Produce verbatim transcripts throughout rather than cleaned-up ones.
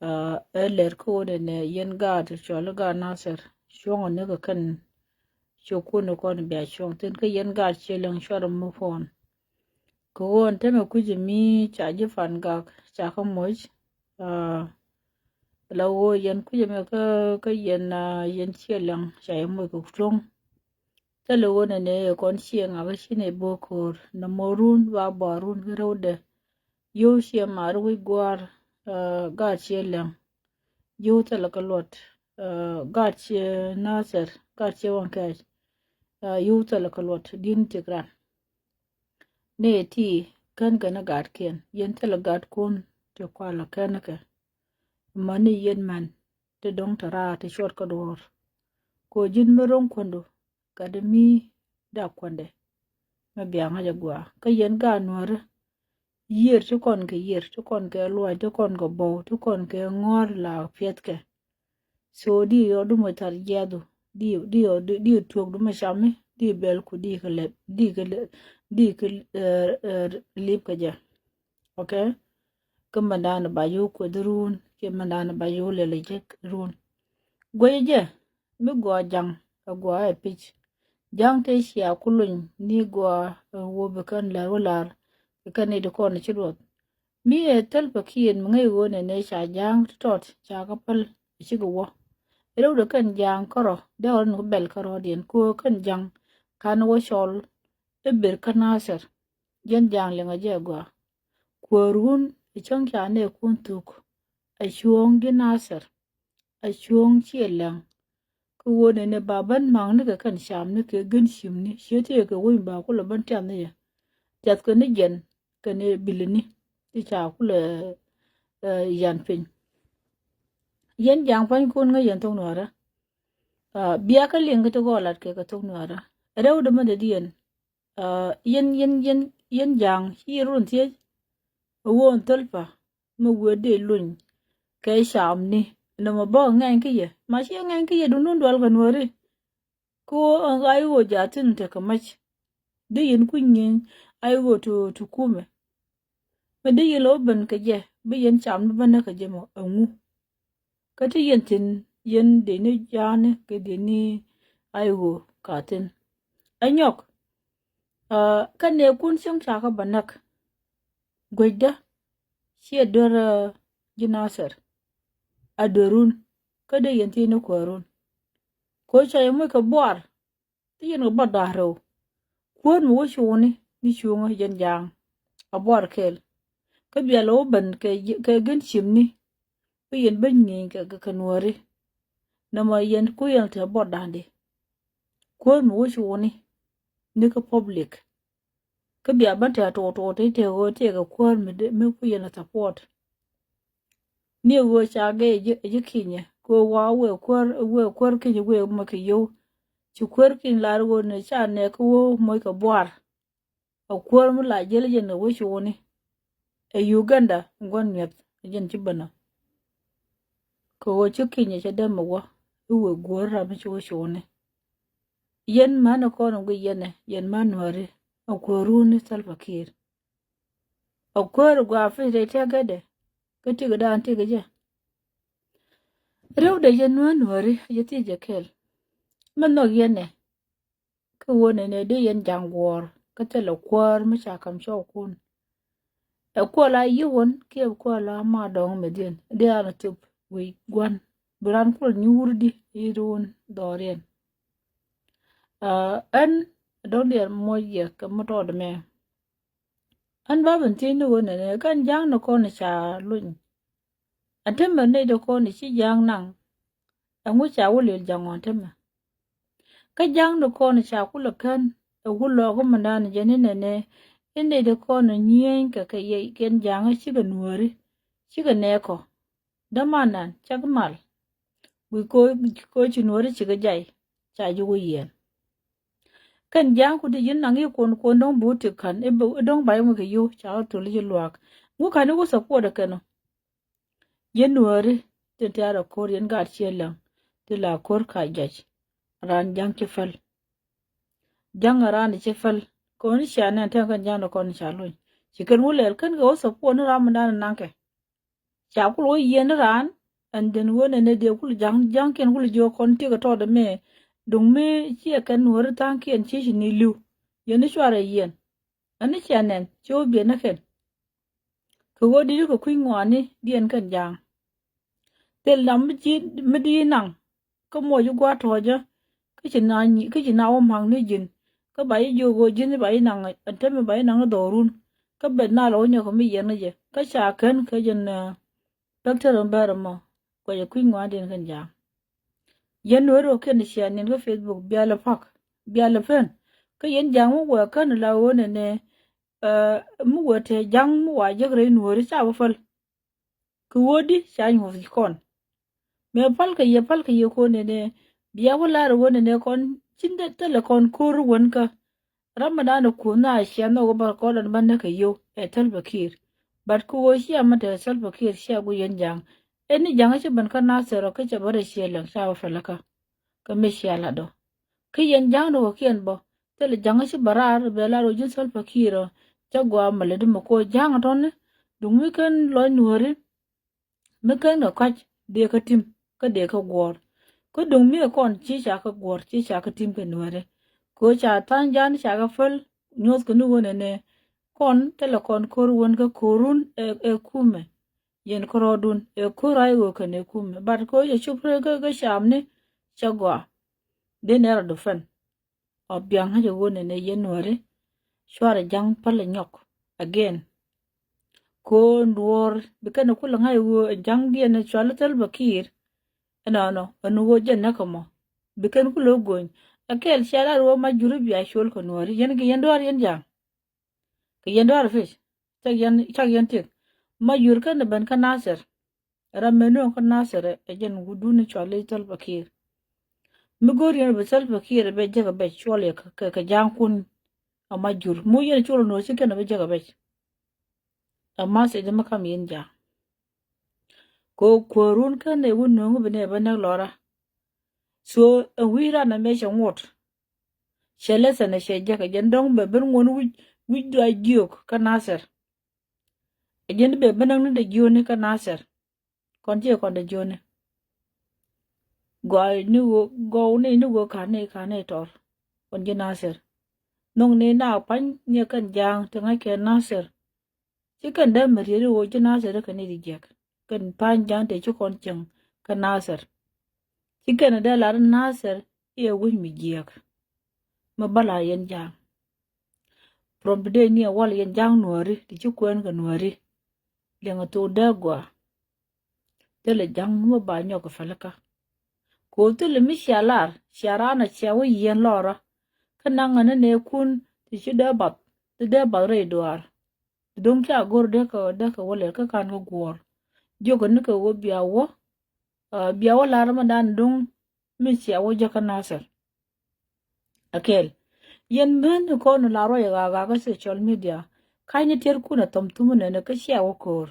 Ɛ lɛr kä ɣöö nɛnɛ yɛn gaat cɔl i̱ gaat Nathir cuɔ̱ŋ ɔ ni kɛ kɛn cukun kɔn bia cuɔ̱ŋ thi̱n kä yɛn gaat Ciɛ Lɛŋ cuarɛ mi puɔ̱n. Kɛ ɣöö ɛn täämɛ kui̱c mi ca ji̱ Pan Gak ca kä moc. La ɣöö yɛn kui̱c ɛmɛ kä yɛn, yɛn Ciɛ Lɛŋ ca yɛ moc kɛ tuɔ̱ŋ. Thilɛ ɣöö nɛnɛ ɛ kɔn ciɛ ŋakä ci nɛ bo̱o̱k ko̱o̱r nɛ mɔ run ba bɔarun kä rɛwdɛ. Yio̱w ciɛ mar wi̱c gua̱a̱r, gaat Ciɛ Lɛŋ. Yio̱w thilɛ kɛ luɔt, gaat Ciɛ Nathir, gaat Ciɛ Waŋkɛɛc. Yio̱w thilɛ kɛ luɔt di̱n tik ran. Nɛ ti kän kɛn ɛ gaatkiɛn yɛn thilɛ gaatkun ti kualɛ kän kɛ. Mani yɛn män ti dɔ̱ŋ te raar ti cuɔt kä duɔ̱ɔ̱r. Kɛ ɣöö ji̱n mi ro̱ŋ kuändu gat mi dak kuändɛ. Mɛ bia ŋa̱c a gɔaa kä yɛn gaat Nuäärä. Yiër ti kɔn kɛ yiër ti kɔn kɛ luac ti kɔn kɛ bɔw ti kɔn kɛ ŋɔ̱r la piɛthkɛ. So di yɔ dumɛ thar jiath du di di yɔ di tuɔk dumɛ cami di bɛl ku di kɛ lɛp di kɛ di kɛ lip kɛ jɛ. Ok. Kä mɛndan ba yɔ kueth run kiɛ mɛndan ba yɔ lɛl jɛ run. Guɛy jɛ mi gɔaa jaŋ ɛ gɔaa ɛ pic. Ja̱ŋ tëë cia ku luny ni gɔaa ɛ wä bi kɛn lɛr wä lar bi kɛn ni di kɔn ci duɔth. Mi ɛ thäl pɛ kiɛn mi ŋäc ɣöö nɛnɛ ca ja̱a̱ŋ ti tɔt ca kä päl ɛ cikɛ wä. Rɛwdɛ kɛn ja̱a̱ŋ kärɔ dee ɣɔn ni ku bɛl kärɔ̱diɛn kɛ ɣöö kɛn ja̱ŋ kan wä cɔl i̱ ber kä Nathir. Jɛn ja̱a̱ŋ liŋɛ jɛ gɔaa. Kuäär wun ɛ cäŋ ca nɛɛkun thuk ɛ cuɔ̱ɔ̱ŋ ji̱ Nathir. A cuɔ̱ɔ̱ŋ Ciɛ Lɛŋ. Kä ɣöö nɛnɛ ba ben ma̱a̱ŋni kɛ kɛn camni kɛ gën cimni ciɛ ti kɛ wec ba kulɛ ben tiathni yɛ. Tiath kɛ ni jɛn kɛ ni bilini ti ca kulɛ yan piny. Yɛn ja̱a̱ŋ pua̱nykun ŋäc yɛn thok Nuäärä. Bia kä liŋ kä ti gɔɔlat kɛ kɛ thok Nuäärä rɛw dämä dee diɛn. Yɛn yɛn yɛn yɛn ja̱a̱ŋ ci yɛn run thiec. A ɣöö ɛn thäl pa mi wee dee luny kɛ camni nɔmɔ bä ŋɛny kä yɛ ma ci ŋɛny kä yɛ dundun dual kɛ Nuääri. Kä ɣöö ɛn ɣa̱c ɣöö jaathin tekɛ mac. Dee yɛn kui̱ ŋi̱eny a ɣöö ti ti kumɛ. Mi dee yɛn lɛ wä ben kɛ jɛ bi yɛn camni bä näk kɛ jɛ mɔ ɛŋu. Kä ti yɛn thi̱n yɛn dee ni ja̱a̱ni kɛ dee ni a ɣöö ka thi̱n. Ɛ nyɔk. Kä nɛɛkun cäŋ ca kä bä näk. Guecdä ciɛ duer ji̱ Nathir. A duerun kä dee yɛn thi̱n ni kuäärun. Ko̱ ca yɛ moc kɛ buar. Ti yɛn kɛ buar da̱a̱ rɛw. Kuäär mi wä cuuni ni cuŋä yɛn ja̱a̱ŋ. A buar kɛɛl. Kä bia lɛ wä ben kɛ gën cimni. Bi yɛn ben ŋi̱i̱ny kɛ kɛ Nuääri. Nɔmɔ yɛn ku yɛn te buar da̱a̱ŋdi. Kuäär mi wä cuuni ni kä public. Kä bia ben tɛ̈ tuɔɔk tuɔɔk ti tëë ɣöö tëëkɛ kuäär mi ku yɛn a support. Ni ɣöö ca gɛy ji̱ kinyɛ kɛ ɣöö wa wëë kuäär wëë kuäär kinyɛ wëë mɔ kɛ yio̱w. Ci kuäär kiny lar ɣöö ni ca nɛɛk kä ɣöö moc kɛ buar. A kuäär mi la jiɛl jɛn kɛ wec cuuni. Ɛ Uganda gua̱n mi̱eth jɛn ci ben ɔ. Kɛ ɣöö ci kinyɛ cɛ dämɛ wä i̱ wëë guäär ram mi ci wec cuuni. Yɛn män ɛ kɔn ɛ guic yɛn ɛ yɛn män Nuääri. A kuäärun ni Salva Kiir. A kuäär ɛ gua̱a̱ pi̱c rɛy tɛ̈kädɛ kä tikɛ daan tikɛ jɛ. Rɛwdɛ yɛn män Nuääri jɛ thiec jɛ kɛl. Mɛ nhɔk yɛn ɛ. Kä ɣöö nɛnɛ dee yɛn ja̱ŋ guɔ̱ɔ̱r kä thilɛ kuäär mi ca ka̱m cɔwkun. Ɛ kuäär la yiwän kiɛ kuäär la ma dɔ̱ŋ mɛ dhi̱n dee an thop wi̱i̱ gua̱n bi ran kulɛ nyuur di i̱ ruun dhɔriɛn. Ɛn dɔ̱ŋ diɛn moc yɛ kɛ mi tɔɔt mɛ. Ɛn ba ben thiec ni ɣöö nɛnɛ kɛn ja̱ŋ ni kɔn ca luny. Ɛn te mɛ nɛy dee kɔn ci ja̱ŋ naŋ. Ɛŋu ca wä lël ja̱ŋ ɣɔn te mɛ. Kä ja̱ŋ ni kɔn ca kulɛ kän ɛ wä lɔɔk kä mɛndan jɛ ni nɛnɛ. Inɛ dee kɔn nyieny kɛ kɛ yɛ kɛn ja̱ŋ cikɛ Nuääri cikɛ nɛɛkɔ. Dämanan cak mal. Wi̱i̱ koc ci Nuääri cikɛ jay ca ji̱ wä yiɛn. Kɛn ja̱ŋ ku ti ji̱n naŋ i̱ kuɔn kuɔn dɔ̱ŋ bi wä ti kän i̱ dɔ̱ŋ ba i̱ wä kɛ yio̱w ca wä thol ji̱ luaak. Ŋu kän i̱ wä support ɛ kɛn ɔ. Yɛn Nuääri tin tɛ̈r a ko̱r yɛn gaat Ciɛ Lɛŋ ti la ko̱r ka jɔc. Raan ja̱ŋ ci päl. Ja̱ŋ a raan ci päl kɔn cia nɛn tɛn kɛn ja̱ŋ ni kɔn ca luny. Ci kɛn wä lɛl kɛn kɛ wä support ni ram mi dan naŋkɛ. Ca kul wä yiɛn raan. And then wen ɛn ɛ dee kul ja̱ŋ ja̱ŋkiɛn kul jiök kɔn tiek ɛ tɔɔt ɛmɛ. Duŋ mi ciɛ kɛn nuɔ̱ri tha̱a̱ŋkiɛn ci ci ni li̱w. Yɛn ni cuarɛ yiɛn. Ɛn ni ciɛ nɛn ci wä biɛn ni kɛn. Kɛ ɣöö di̱t kɛ kui̱ ŋɔaani diɛn kɛn ja̱a̱ŋ. Thil dam mi di̱i̱t naŋ kä muɔc i̱ gua̱a̱r tɔ̱ɔ̱cä. Kä ci na wä ma̱ŋ ni ji̱n kä ba ji̱ jiök ɣöö ji̱n ba ji̱ naŋ ɛn täämɛ ba ji̱ naŋ ni dhɔrun. Kä bet na lɔ wä nyɔk kɛ mi yiɛn ni jɛ kä ca kän kɛ jɛn pek tɛr ɛn bɛr ɛmɔ. Guacɛ kui̱ ŋɔaani diɛn kɛn ja̱a̱ŋ. Yɛn nuɔ̱ɔ̱ri ɣöö kiɛn ciɛ niɛn kä Facebook bialɛ pak bialɛ pen. Kä yɛn ja̱a̱ŋ mi wëë kän la ɣöö nɛnɛ mi wëë te ja̱ŋ mi wa jek rɛy nuɔ̱ɔ̱ri ca bä päl. Kɛ ɣöö di ca nyuɔ̱th kɔn. Mëë pälkɛ yɛ pälkɛ yɛ ko̱n nɛnɛ bia wä lar ɣöö nɛnɛ kɔn cin thilɛ kɔn ko̱r wänkä. Ram mi da̱a̱n ɛ kuɔth na ciɛ nhɔk ɣöö bä kɔn ɛ bä näk kɛ yio̱w ɛ Salva Kiir. But kɛ ɣöö cia mi te Salva Kiir cia guic yɛn ja̱ŋ. Ɛn ni ja̱ŋ ci ben kä Nasir ɔ kä cɛ bä rɛ ciɛ läŋ ca bä päl kä. Kä mi cia lat ɔ kä yɛn ja̱ŋ ni kɔ̱kiɛn bä. Thilɛ ja̱ŋ ci bä raar bɛ lar ɣöö ji̱n Salva Kiir ɔ. Cä gɔaa mɛ lɛ di mɛ ko̱ ja̱ŋ tɔ̱ni. Duŋ mi ken lɔc nuɔ̱ɔ̱ri mi ken kɛ kɔ̱c dee kä tim kä dee kä guɔ̱ɔ̱r. Kä duŋ mi ɛ kɔn ci ca kä guɔ̱ɔ̱r ci ca kä tim kɛ nuɔ̱ɔ̱ri. Kɛ ɣöö ca tha̱a̱ŋ ja̱a̱n ca kä päl nyuɔ̱thkɛ ni ɣöö nɛnɛ kɔn thilɛ kɔn ko̱r wän kä ko̱run ɛ kumɛ. Yɛn kärɔɔdun ɛ ko̱r a i̱ ɣöö kɛn ɛ kumɛ but kɛ ɣöö cɛ cop rɛ kä kä camni. Cä gɔaa dee nɛr a dufɛn. Ɔ biaŋ ŋäcɛ ɣöö nɛnɛ yɛn nuääri cuarɛ ja̱ŋ pälɛ nyɔk. Again, ko̱o̱n duɔ̱ɔ̱r bi kɛn kulɛ ŋa̱c ɣöö ɛ ja̱ŋdiɛn ɛ cuali Salva Kiir. Ɛnɔnɔ ɛn ɣöö jɛ näk ɛmɔ bi kɛn kulɛ gony. Ɛ kɛl cia lar ɣöö ma juri bia col kɛ nuääri yɛn kɛ yɛn duaar yɛn ja̱ŋ. Kɛ yɛn duaar pic cak yɛn cak yɛn tik. Ma jur kɛn ɛ ben kä Nasir. Ram mëë nööŋ kä Nasir ɛ jɛn wutdun i̱ cuali Salva Kiir. Mi go̱o̱r yɛn bi Salva Kiir ɛ bɛ jek ɛ bɛ cuɔl yɛ kɛ kɛ ja̱a̱ŋkun. Ɛ ma jur mu yɛn cuɔl nuɔ̱ɔ̱r ci kɛn ɛ bɛ jek ɛ bɛ. Ɛ ma sɛ jɛ mi kam yɛn ja̱a̱ŋ. Kɛ kuäärun kɛn ɛ wut nööŋ bi nɛ bɛ näk lɔra. So ɛ wi̱i̱ ran ɛ mɛ cɛ ŋot. Cɛ lɛthɛn ɛ cɛ jek ɛ jɛn dɔ̱ŋ bɛ ben ŋuɔ̱n wi̱c wi̱c duac jiök kä Nasir. Ɛ jɛn bɛ ben näk ni dɛ jiöni kä Nasir. Kɔn ciɛ kɔn dɛ jiöni. Gɔaa ni ɣöö gɔw ni ni ɣöö ka̱n ni ka̱n ni tɔr. Kɔn ji̱ Nasir. Nhɔk ni na pa̱ny ni kɛn ja̱a̱ŋ ti ŋa̱c kɛ Nasir. Ci kɛn dee mi riet i̱ ɣöö ji̱ Nasir kɛn ni di jiɛk kɛn pa̱ny ja̱a̱ŋ ti ci kɔn cieŋ kä Nasir. Ci kɛn dee lar Nasir i̱ ɛ wi̱c mi jiɛk. Mi bä la yɛn ja̱a̱ŋ. From today ni ɛ wal yɛn ja̱a̱ŋ nuääri ti ci kuɛɛn kɛ nuääri. Liɛŋɛ thok dee gɔaa. Thilɛ ja̱ŋ mi ba nyɔk kɛ pälikä. Ko̱ thilɛ mi cia lar cia raan a cia wä yiɛn lɔrä. Kä naŋ ɛ ni nɛɛkun ti ci dee bath ti dee bath rɛy duaar. Ti do̱ŋ ca go̱r dee kɛ dee kɛ wä lɛl kä ka̱n kä guɔ̱ɔ̱r. Jiökɛ ni kɛ wä bia wä bia wä lar mi dan do̱ŋ. Mi cia wä jɛ kä Nasir. Akɛl yɛn män kɔn la ruac ɣa̱a̱ ɣa̱a̱ kä social media. Ka̱ny ni tiɛtkun a thɔm thum nɛnɛ kä cia wä ko̱o̱r.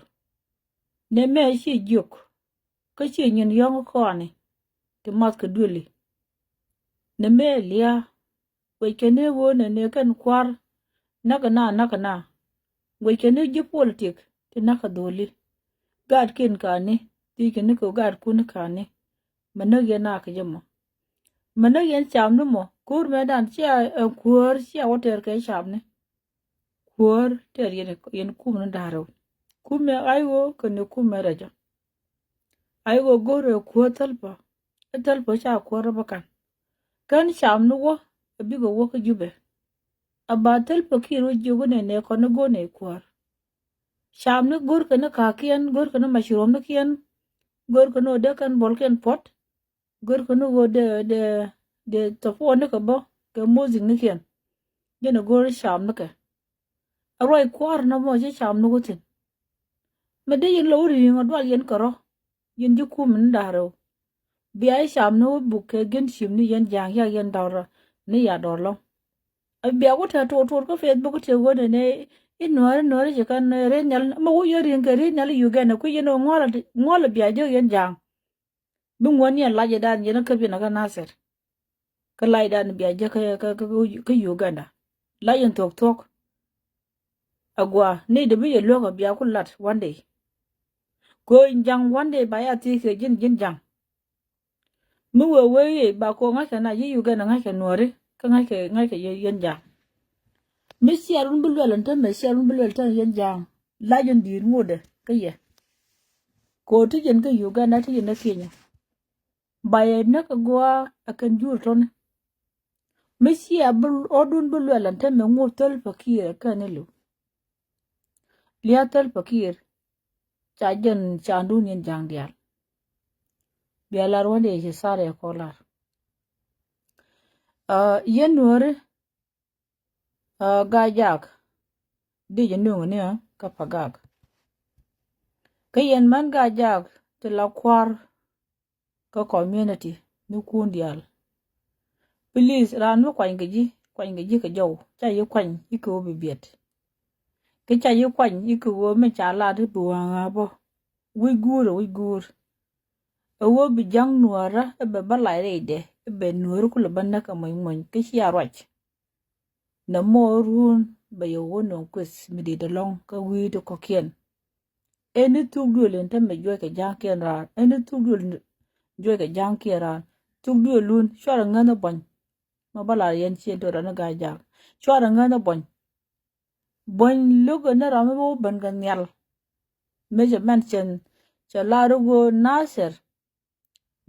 Nɛ mɛ ci jiök kä ci nyin yɔ̱ŋ kɔani ti math kɛ duëli. Nɛ mɛ lia̱a̱ guɛc kɛn ni ɣöö nɛ ni kɛn kua̱r. Näk na näk na guɛc kɛn ni ji̱ politik ti näk kɛ dholi. Gaatkiɛn ka̱ni thiec kɛn ni kɛ gaatkun ka̱ni. Mɛ näk yɛn nak kɛ jɛ mɔ. Mɛ näk yɛn camni mɔ ko̱r mɛ dan cia ɛ kuäär cia wä tɛɛr kɛ camni. Kuäär tɛɛr yɛn yɛn kumni da̱rɛw. Kumɛ ay ɣöö kɛn ni kumɛ rɛcä. Ay ɣöö go̱rɛ kuäär thäl pä. Ɛ thäl pä ca kuäär rɛ bä kan. Kän camni wä ɛ bikɛ wä kä Jubɛ. A ba thäl pä kiɛ rɔ jiök inɛ nɛ kɔn ni go̱r nɛ kuäär. Camni go̱r kɛn ni ka̱kiɛn go̱r kɛn ni macuromnikiɛn. Go̱r kɛn ni ɣöö dee kɛn buɔlkiɛn puɔ̱t. Go̱r kɛn ni ɣöö dee dee dee thɔpuɔɔnikɛ bä kɛ mothiknikiɛn. Jɛn ɛ go̱r camnikɛ. A ruac kua̱r nɔmɔ ci camni wä thi̱n. Mɛ dee yɛn lo̱w ri̱i̱ŋ a dual yɛn kɛ rɔ. Yɛn ji̱ kum ni da̱rɛw. Bia i̱ camni wä buk kɛ gin cim ni yɛn ja̱a̱ŋ yak yɛn dɔr ni ya dɔr lɔ̱ŋ. A bia wä tɛ̈ tuɔɔr tuɔɔr kä Facebook tëë ɣöö nɛnɛ i̱ nuääri nuääri ci kɛn ri̱i̱n nhial mɛ wä yɛn ri̱i̱ŋ kɛ ri̱i̱n nhial i̱ Uganda kui̱ yɛn ɣöö ŋuɔl a bia jek yɛn ja̱a̱ŋ. Bi ŋuɔ̱n yɛn lac yɛ dan yɛn kä piɛn kä Nasir. Kä lac dan bia jek kä kä kä Uganda. Lac yɛn thuɔ̱k thuɔ̱k. Agua ni de bi yɛ luäk a bia ku lat one day. Kɛ ɣöö ja̱ŋ one day ba ya thiec kɛ ji̱n, ji̱n ja̱ŋ. Mi wee wee i̱ ba kɛ ɣöö ŋa̱ckɛ na ji̱ Uganda, ŋa̱ckɛ Nuääri, kä ŋa̱ckɛ, ŋa̱ckɛ yɛn, yɛn ja̱ŋ. Mi /ciɛ run bi luɛl ɛn täämɛ, /ciɛ run bi luɛl täämɛ yɛn ja̱ŋ. Lac in di̱i̱t ŋotdɛ kä yɛ. Kɛ ɣöö ti ji̱n kä Uganda, ti ji̱n kä Kenya. Ba yɛ näk a gua̱a̱ a kɛn jur tɔ̱ni. Mi /ciɛ bi ɣɔ̱dun bi luɛl ɛn täämɛ, ŋot Salva Kiir ɛ kɛn i̱ li̱w. Lia̱a̱ Salva Kiir, ca jɛn ca̱ndun yɛn ja̱ŋ diaal. Bia lar wä dee ci thar yɛ kɔ lar. Aa, yɛn Nuääri, aa, Gaa-jaak, dee jɛ nööŋ ni kä Pagak. Kä yɛn män Gaa-jaak ti la kua̱r kä community ni kun diaal. Please, raan mi kuany kɛ ji̱, kuany kɛ ji̱ kɛ jɔw. /Ca ji̱ kuany i̱ kɛ ɣöö bi biɛt. Kä /ca ji̱ kuany i̱ kɛ ɣöö mi ca lat i̱ bi wäŋä bä. Wi̱c guur ɛ wi̱c guur. Ɛ ɣöö bi ja̱ŋ Nuäärä i̱ bɛ bä lac rɛydɛ, i̱ bɛ Nuääri kulɛ bä näk kɛ mony mony, kä /cia ruac. Nɛ mɔ ruun bɛ yɛ wä nööŋ kueth mi di̱i̱t ɛlɔ̱ŋ kä wi̱i̱ ti kɔ̱kiɛn. Ɛn ni thuk duël in te mɛ juɔc kɛ ja̱a̱ŋkiɛn raan, ɛn ni thuk duël juɔc kɛ ja̱a̱ŋkiɛn raan. Thuk duël lun cuarɛ ŋäth ni buɔ̱ny. Mɛ bä lar yɛn ciɛ döör ni Gaa-jaak. Cuarɛ ŋäth ni buɔ̱ny. Buɔ̱ny lo̱k ni ram mi wä ben kɛ nhial. Mëë cɛ mɛn cɛn, cɛ lar i̱ ɣöö Nasir.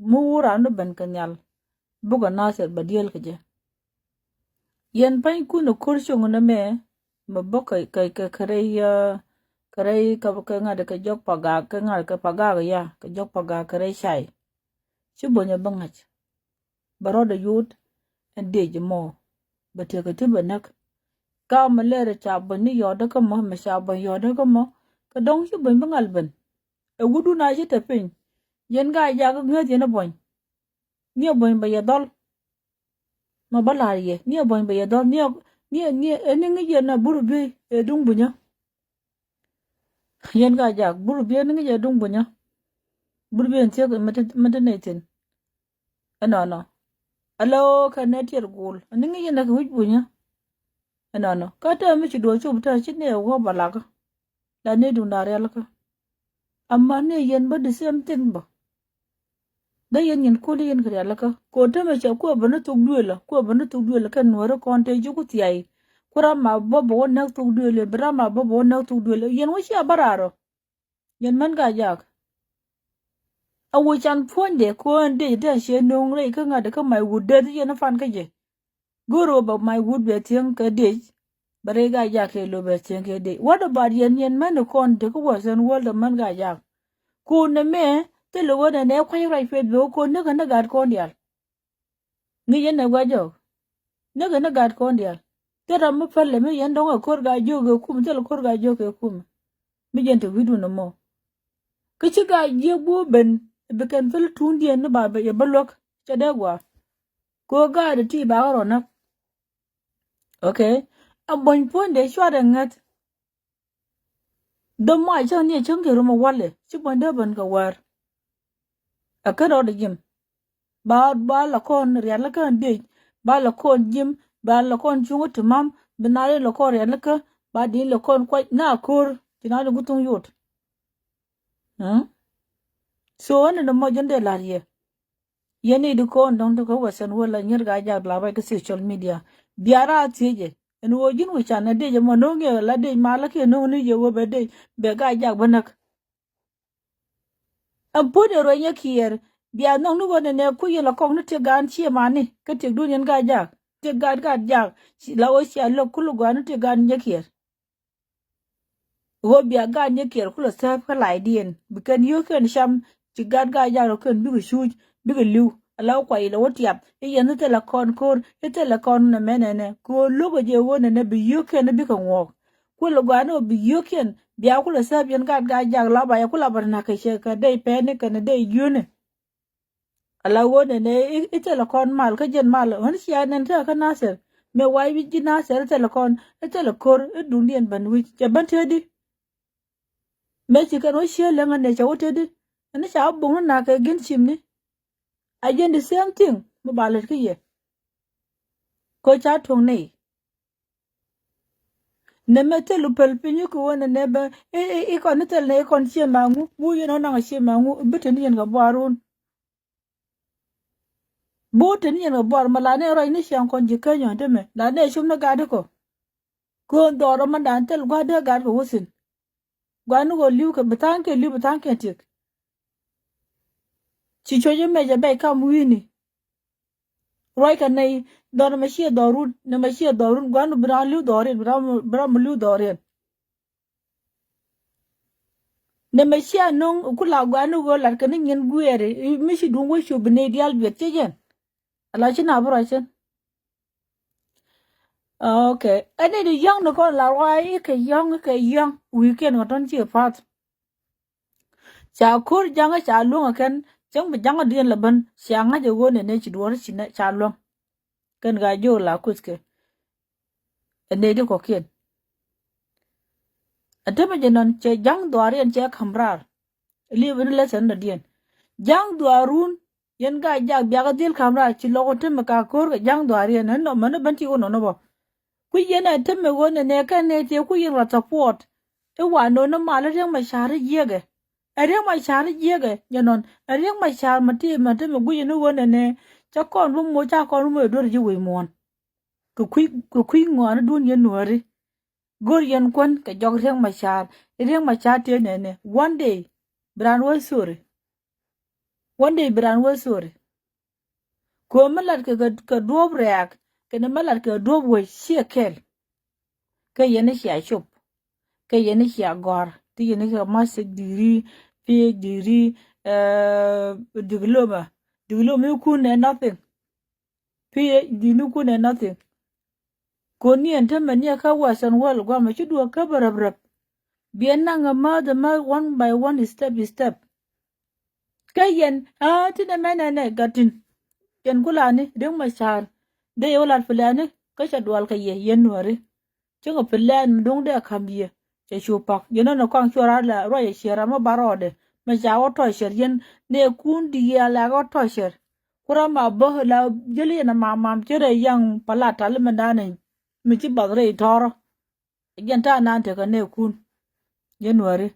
Mi wur raan ni ben kɛ nhial, bukɛ Nasir bɛ dieel kɛ jɛ. Yɛn pa̱nykun ɛ ko̱r cieŋ ni mɛ, mɛ bä kɛ, kɛ, kɛ, kɛ rɛy, aa, kɛ rɛy kɛ, kɛ ŋa̱t kɛ jɔk Pagak, kɛ ŋa̱t kɛ Pagak ya, kɛ jɔk Pagak kɛ rɛy cay. Ci buɔ̱ny ɛ bä ŋa̱c. Bɛ rɔɔdɛ yot ɛn dëc mɔ. Bɛ tekɛ ti bɛ näk. Ka mɛ lɛr ca buɔ̱ny ni yɔɔdä kä mɔ, mɛ ca buɔ̱ny yɔɔdä kä mɔ. Kɛ dɔ̱ŋ ci buɔ̱ny bi ŋal ben. Ɛ wutdun a ci te piny. Yɛn Gaa-jaak ŋäth yɛn ɛ buɔ̱ny. Ni ɛ buɔ̱ny bɛ yɛ dhɔl. Mɛ bä la̱r yɛ. Ni ɛ buɔ̱ny bɛ yɛ dhɔl. Ni ɛ, ni ɛ, ni ɛ, ni ŋi̱c yɛn ɛ bur biey ɛ duŋ bunyä. Yɛn Gaa-jaak bur biey ni ŋi̱c yɛ duŋ bunyä. Bur biey ɛn thiek mɛ te, mɛ te nɛy thi̱n. Ɛnɔnɔ. Ala ɣöö kɛ nɛ tiɛt guul. Ni ŋi̱c yɛn ɛ kɛ wi̱c bunyä. Ɛnɔnɔ. Kä te mi ci duɔ̱ɔ̱c cop te ci ni ɛ wä bä lakä. La ni duŋda rialikä. Ama ni yɛn bä the same thing bä. Dee yɛn nyin kul yɛn kɛ rialikä. Kɛ ɣöö te mɛ cɛ kuɛ bä ni thuk duëlä, kuɛ bä ni thuk duëlä kɛ Nuääri kɔn te ji̱ ku thiay. Ku ram ma bä bä wä näk thuk duëlä, bi ram ma bä bä wä näk thuk duëlä. Yɛn wä cia bä raar ɔ. Yɛn män Gaa-jaak. A wä can puɔ̱nydɛ kɛ ɣöö ɛn dëc te a ciɛ nööŋ rɛy kä ŋa̱t kä mac wut dee ti yɛn fan kä jɛ. Go̱o̱r ɣöö bɛ mac wut bɛ thiäŋ kɛ dëc, bɛ rɛy Gaa-jaak kɛ lo̱ bɛ thiäŋ kɛ dëc. What about yɛn, yɛn män kɔn te kä Western world, män Gaa-jaak? Kun nɛmɛ thilɛ ɣöö nɛnɛ kua̱c ruac pet bɛ ɣöö kɔn näk kɛn ni gat kɔn diaal. Ŋi̱c yɛn nɛ gua̱c jɔk. Näk kɛn ni gat kɔn diaal. Thil ram mi päl ɛmɛ yɛn dɔ̱ŋ ɛ ko̱r Gaa-jiök kɛ kumɛ, thilɛ ko̱r Gaa-jiök kɛ kumɛ. Mi jɛn te wi̱cdun ɛmɔ. Kä ci Gaa-jiök bi wä ben bi kɛn päl tuundiɛn ni ba bɛ yɛ bä luäk. Cɛ dee gua̱a̱. Kɛ ɣöö gaat ti ba kä rɔ näk. Okay. A buɔ̱ny puɔ̱nydɛ cuarɛ ŋäth. Dämɔ a cäŋ ni a cäŋ kɛ rum a walɛ ci buɔ̱ny dee ben kɛ wäär. A kä rɔɔdɛ ji̱m. Ba, ba la kɔn rialikä ɛn dëc, ba la kɔn ji̱m, ba la kɔn cuŋä ti mam, bi na ri la kɔn rialikä, ba di la kɔn kuac na ko̱r ci na ri gu thuŋ yot. Hm? So ɛn ni mɔ jɛn dee la̱r yɛ. Yɛn i̱ di kɔn dɔ̱ŋ ti kä Western world la nyɛr Gaa-jaak la ruac kä social media. Bia raar thiecɛ ɛn ɣöö ji̱n wi̱can ɛ dëc ɛmɔ no̱o̱ŋ yɛ la dëc malä kiɛ no̱o̱ŋ ni yɛ ɣöö bɛ dëc bɛ Gaa-jaak bä näk. Ɛn puɔ̱t ɛ ruec nyɛ kiɛɛr bia nhɔk ni ɣöö nɛnɛ kui̱ yɛn la kɔk ni tiek gaan ciɛ mani kä tiekdun yɛn Gaa-jaak tiek gaat Gaa-jaak. La ɣöö cia lök kul gɔaa ni tiek gaan nyɛ kiɛɛr. Ɣöö bia gaat nyɛ kiɛɛr kulɛ thääp kä lacdiɛn bi kɛn yio̱o̱kiɛn cam. Ci gaat Gaa-jaak rɔ kɛn bikɛ cuuc bikɛ li̱w. Ala wä kuay ilɛ wä tiap i̱ yɛn i̱ thilɛ kɔn ko̱r i̱ thilɛ kɔn nɛ mɛnɛnɛ kɛ ɣöö lo̱kɛ jɛ ɣöö nɛnɛ bi yio̱o̱kiɛn i̱ bikɛ ŋuɔɔk. Kulɛ gɔaa ni ɣöö bi yio̱o̱kiɛn bia kulɛ thääp yɛn gaat Gaa-jaak la ba yɛ kulɛ bɛ na̱k kɛ cɛ kɛ dee pɛni kɛnɛ dee yio̱o̱ni. Ala ɣöö nɛnɛ i̱, i̱ thilɛ kɔn mal kä jɛn mal ɣän cia nɛn tekɛ kä Nasir. Mëë wac wi̱c ji̱ Nasir i̱ thilɛ kɔn i̱ thilɛ ko̱r i̱ duŋdiɛn ben wi̱c cɛ ben tëëdi. Mëë ci kɛn wä cië läŋä nɛ cɛ wä tëëdi. Ɛn i̱ ca wä buŋni nak kɛ gi̱n cimni. A jɛn the same thing mi ba lät kä yɛ. Kɛ ca tuɔ̱ŋ nɛy. Nɛmɛ thil u päl piny kɛ ɣöö nɛnɛ bä i̱, i̱, i̱ kɔn ni thil nɛ i̱ kɔn ciɛ maŋu, bu yɛn ɣän naŋ ciɛ maŋu, bi te ni yɛn kɛ buar run. Bu te ni yɛn kɛ buar mɛ la nɛ rɔy ni ciɛ kɔn ji̱ käny ɔn te mɛ, la nɛ cum ni gat ikɔ. Kɛ ɣöö dhɔr ɔmɔ dan thil gua̱dɛ gat kɛ wä thi̱n. Gua̱n ni ɣöö li̱w kɛ bi tha̱a̱ŋ kɛ li̱w bi tha̱a̱ŋ kɛ tiek. Ci cuɔ̱c imec ɛ bɛc kam wi̱i̱ni. Ruac kɛ nɛy dhɔr nɛmɛ ciɛ dhɔrun, nɛmɛ ciɛ dhɔrun, gua̱n ni bi raan li̱w dhɔr in, bi raan, bi raan mi li̱w dhɔr in. Nɛmɛ cia no̱ŋ ku la gua̱n ni ɣöö lat kɛ ni nyin guiɛɛri, mi ci duŋ wä cu bi nɛy diaal biɛt cä jɛn. Ala ci na bi ruac cin. Ok. Ɛn ni di yɔ̱ŋ ni kɔn la ruac i̱ kɛ yɔ̱ŋ, i̱ kɛ yɔ̱ŋ wi̱i̱kiɛn kɛ tɔ̱n ci path. Ca ko̱r ja̱ŋä ca luäŋ ɛ kɛn cäŋ bi ja̱ŋä diɛn lɛ ben cia ŋa̱c ɛ ɣöö nɛnɛ ci duɔ̱ɔ̱r ci nɛ ca luäŋ. Kɛn gaa jiök la kuth kɛ ɛ nɛy di kɔ̱kiɛn. Ɛ temɛ jɛ nɔn cɛ ja̱ŋ dhuaariɛn cɛ ka̱m raar. Liep ni lesson dɔ̱diɛn ja̱ŋ dhuaarun. Yɛn gaa jak biakä dhil ka̱m raar ci lɔk ɔ temɛ ka ko̱r kɛ ja̱ŋ dhuaariɛn ɛn nɔmɔ ni ben ti wä nɔnɔ bɔ. Kui̱ yɛn ɛ temɛ ɣöö nɛnɛ kɛn nɛy tëë kui̱ yɛn rɔ support. I̱ wa nööni mal i̱ Riɛk Macar i̱ jiɛkɛ. Ɛ Riɛk Macar i̱ jiɛkɛ jɛ nɔn ɛ Riɛk Macar mɛ ti mɛ temɛ gui̱c yɛn i̱ ɣöö nɛnɛ. Cä kɔn bi moc ca kɔn bi moc ɛ duer ji̱ wec muɔ̱ɔ̱n. Kɛ kui̱, kɛ kui̱ ŋɔaani duun yɛn nuääri. Go̱r yɛn kuän kɛ jɔk Riɛk Macar i̱ Riɛk Macar tëë nɛnɛ one day. Bi raan wä sorry. One day bi raan wee sorry. Kɛ ɣöö mi lat kɛ, kɛ, kɛ duɔ̱ɔ̱p rɛɛk kɛnɛ mi lat kɛ duɔ̱ɔ̱p wec ciɛ kɛl. Kɛ yɛn i̱ cia cop. Kɛ yɛn i̱ cia gɔ̱a̱r ti yɛn i̱ kɛ master degree, PhD degree, eh, diploma. Diploma ikun ɛ nothing. PhD ni kun ɛ nothing. Koni ɛn tämɛ ni ɛ kä Western world guamɛ ci duɔ̱ɔ̱k kä bä rɛp rɛp. Biɛ naŋ ɛ mäth ɛ mäth one by one, step by step. Kä yɛn a ti nɛ mɛ nɛ nɛ gat tin. Yɛn kulani Riɛk Macar dee yɛ wä lat plan ni kä cɛ dual kɛ yɛ yɛn nuääri. Cäŋ ɛ plan mi duŋ dee ka̱m yɛ cɛ cu pak yɛn nɔnɔ kɔaŋ cuɛ rat la ruac ɛ ciɛ ram mi ba rɔɔdɛ mɛ ca wä tɔ̱ cɛr yɛn nɛ kun diaal la wä tɔ̱ cɛr. Ku ram a bä la jäli yɛn a mam mam cɛ rɛy yaŋ palat tal mi dan in mi ci bath rɛy tɔ̱rä. Jɛn ta̱a̱ nan tekɛ nɛ kun yɛn nuääri.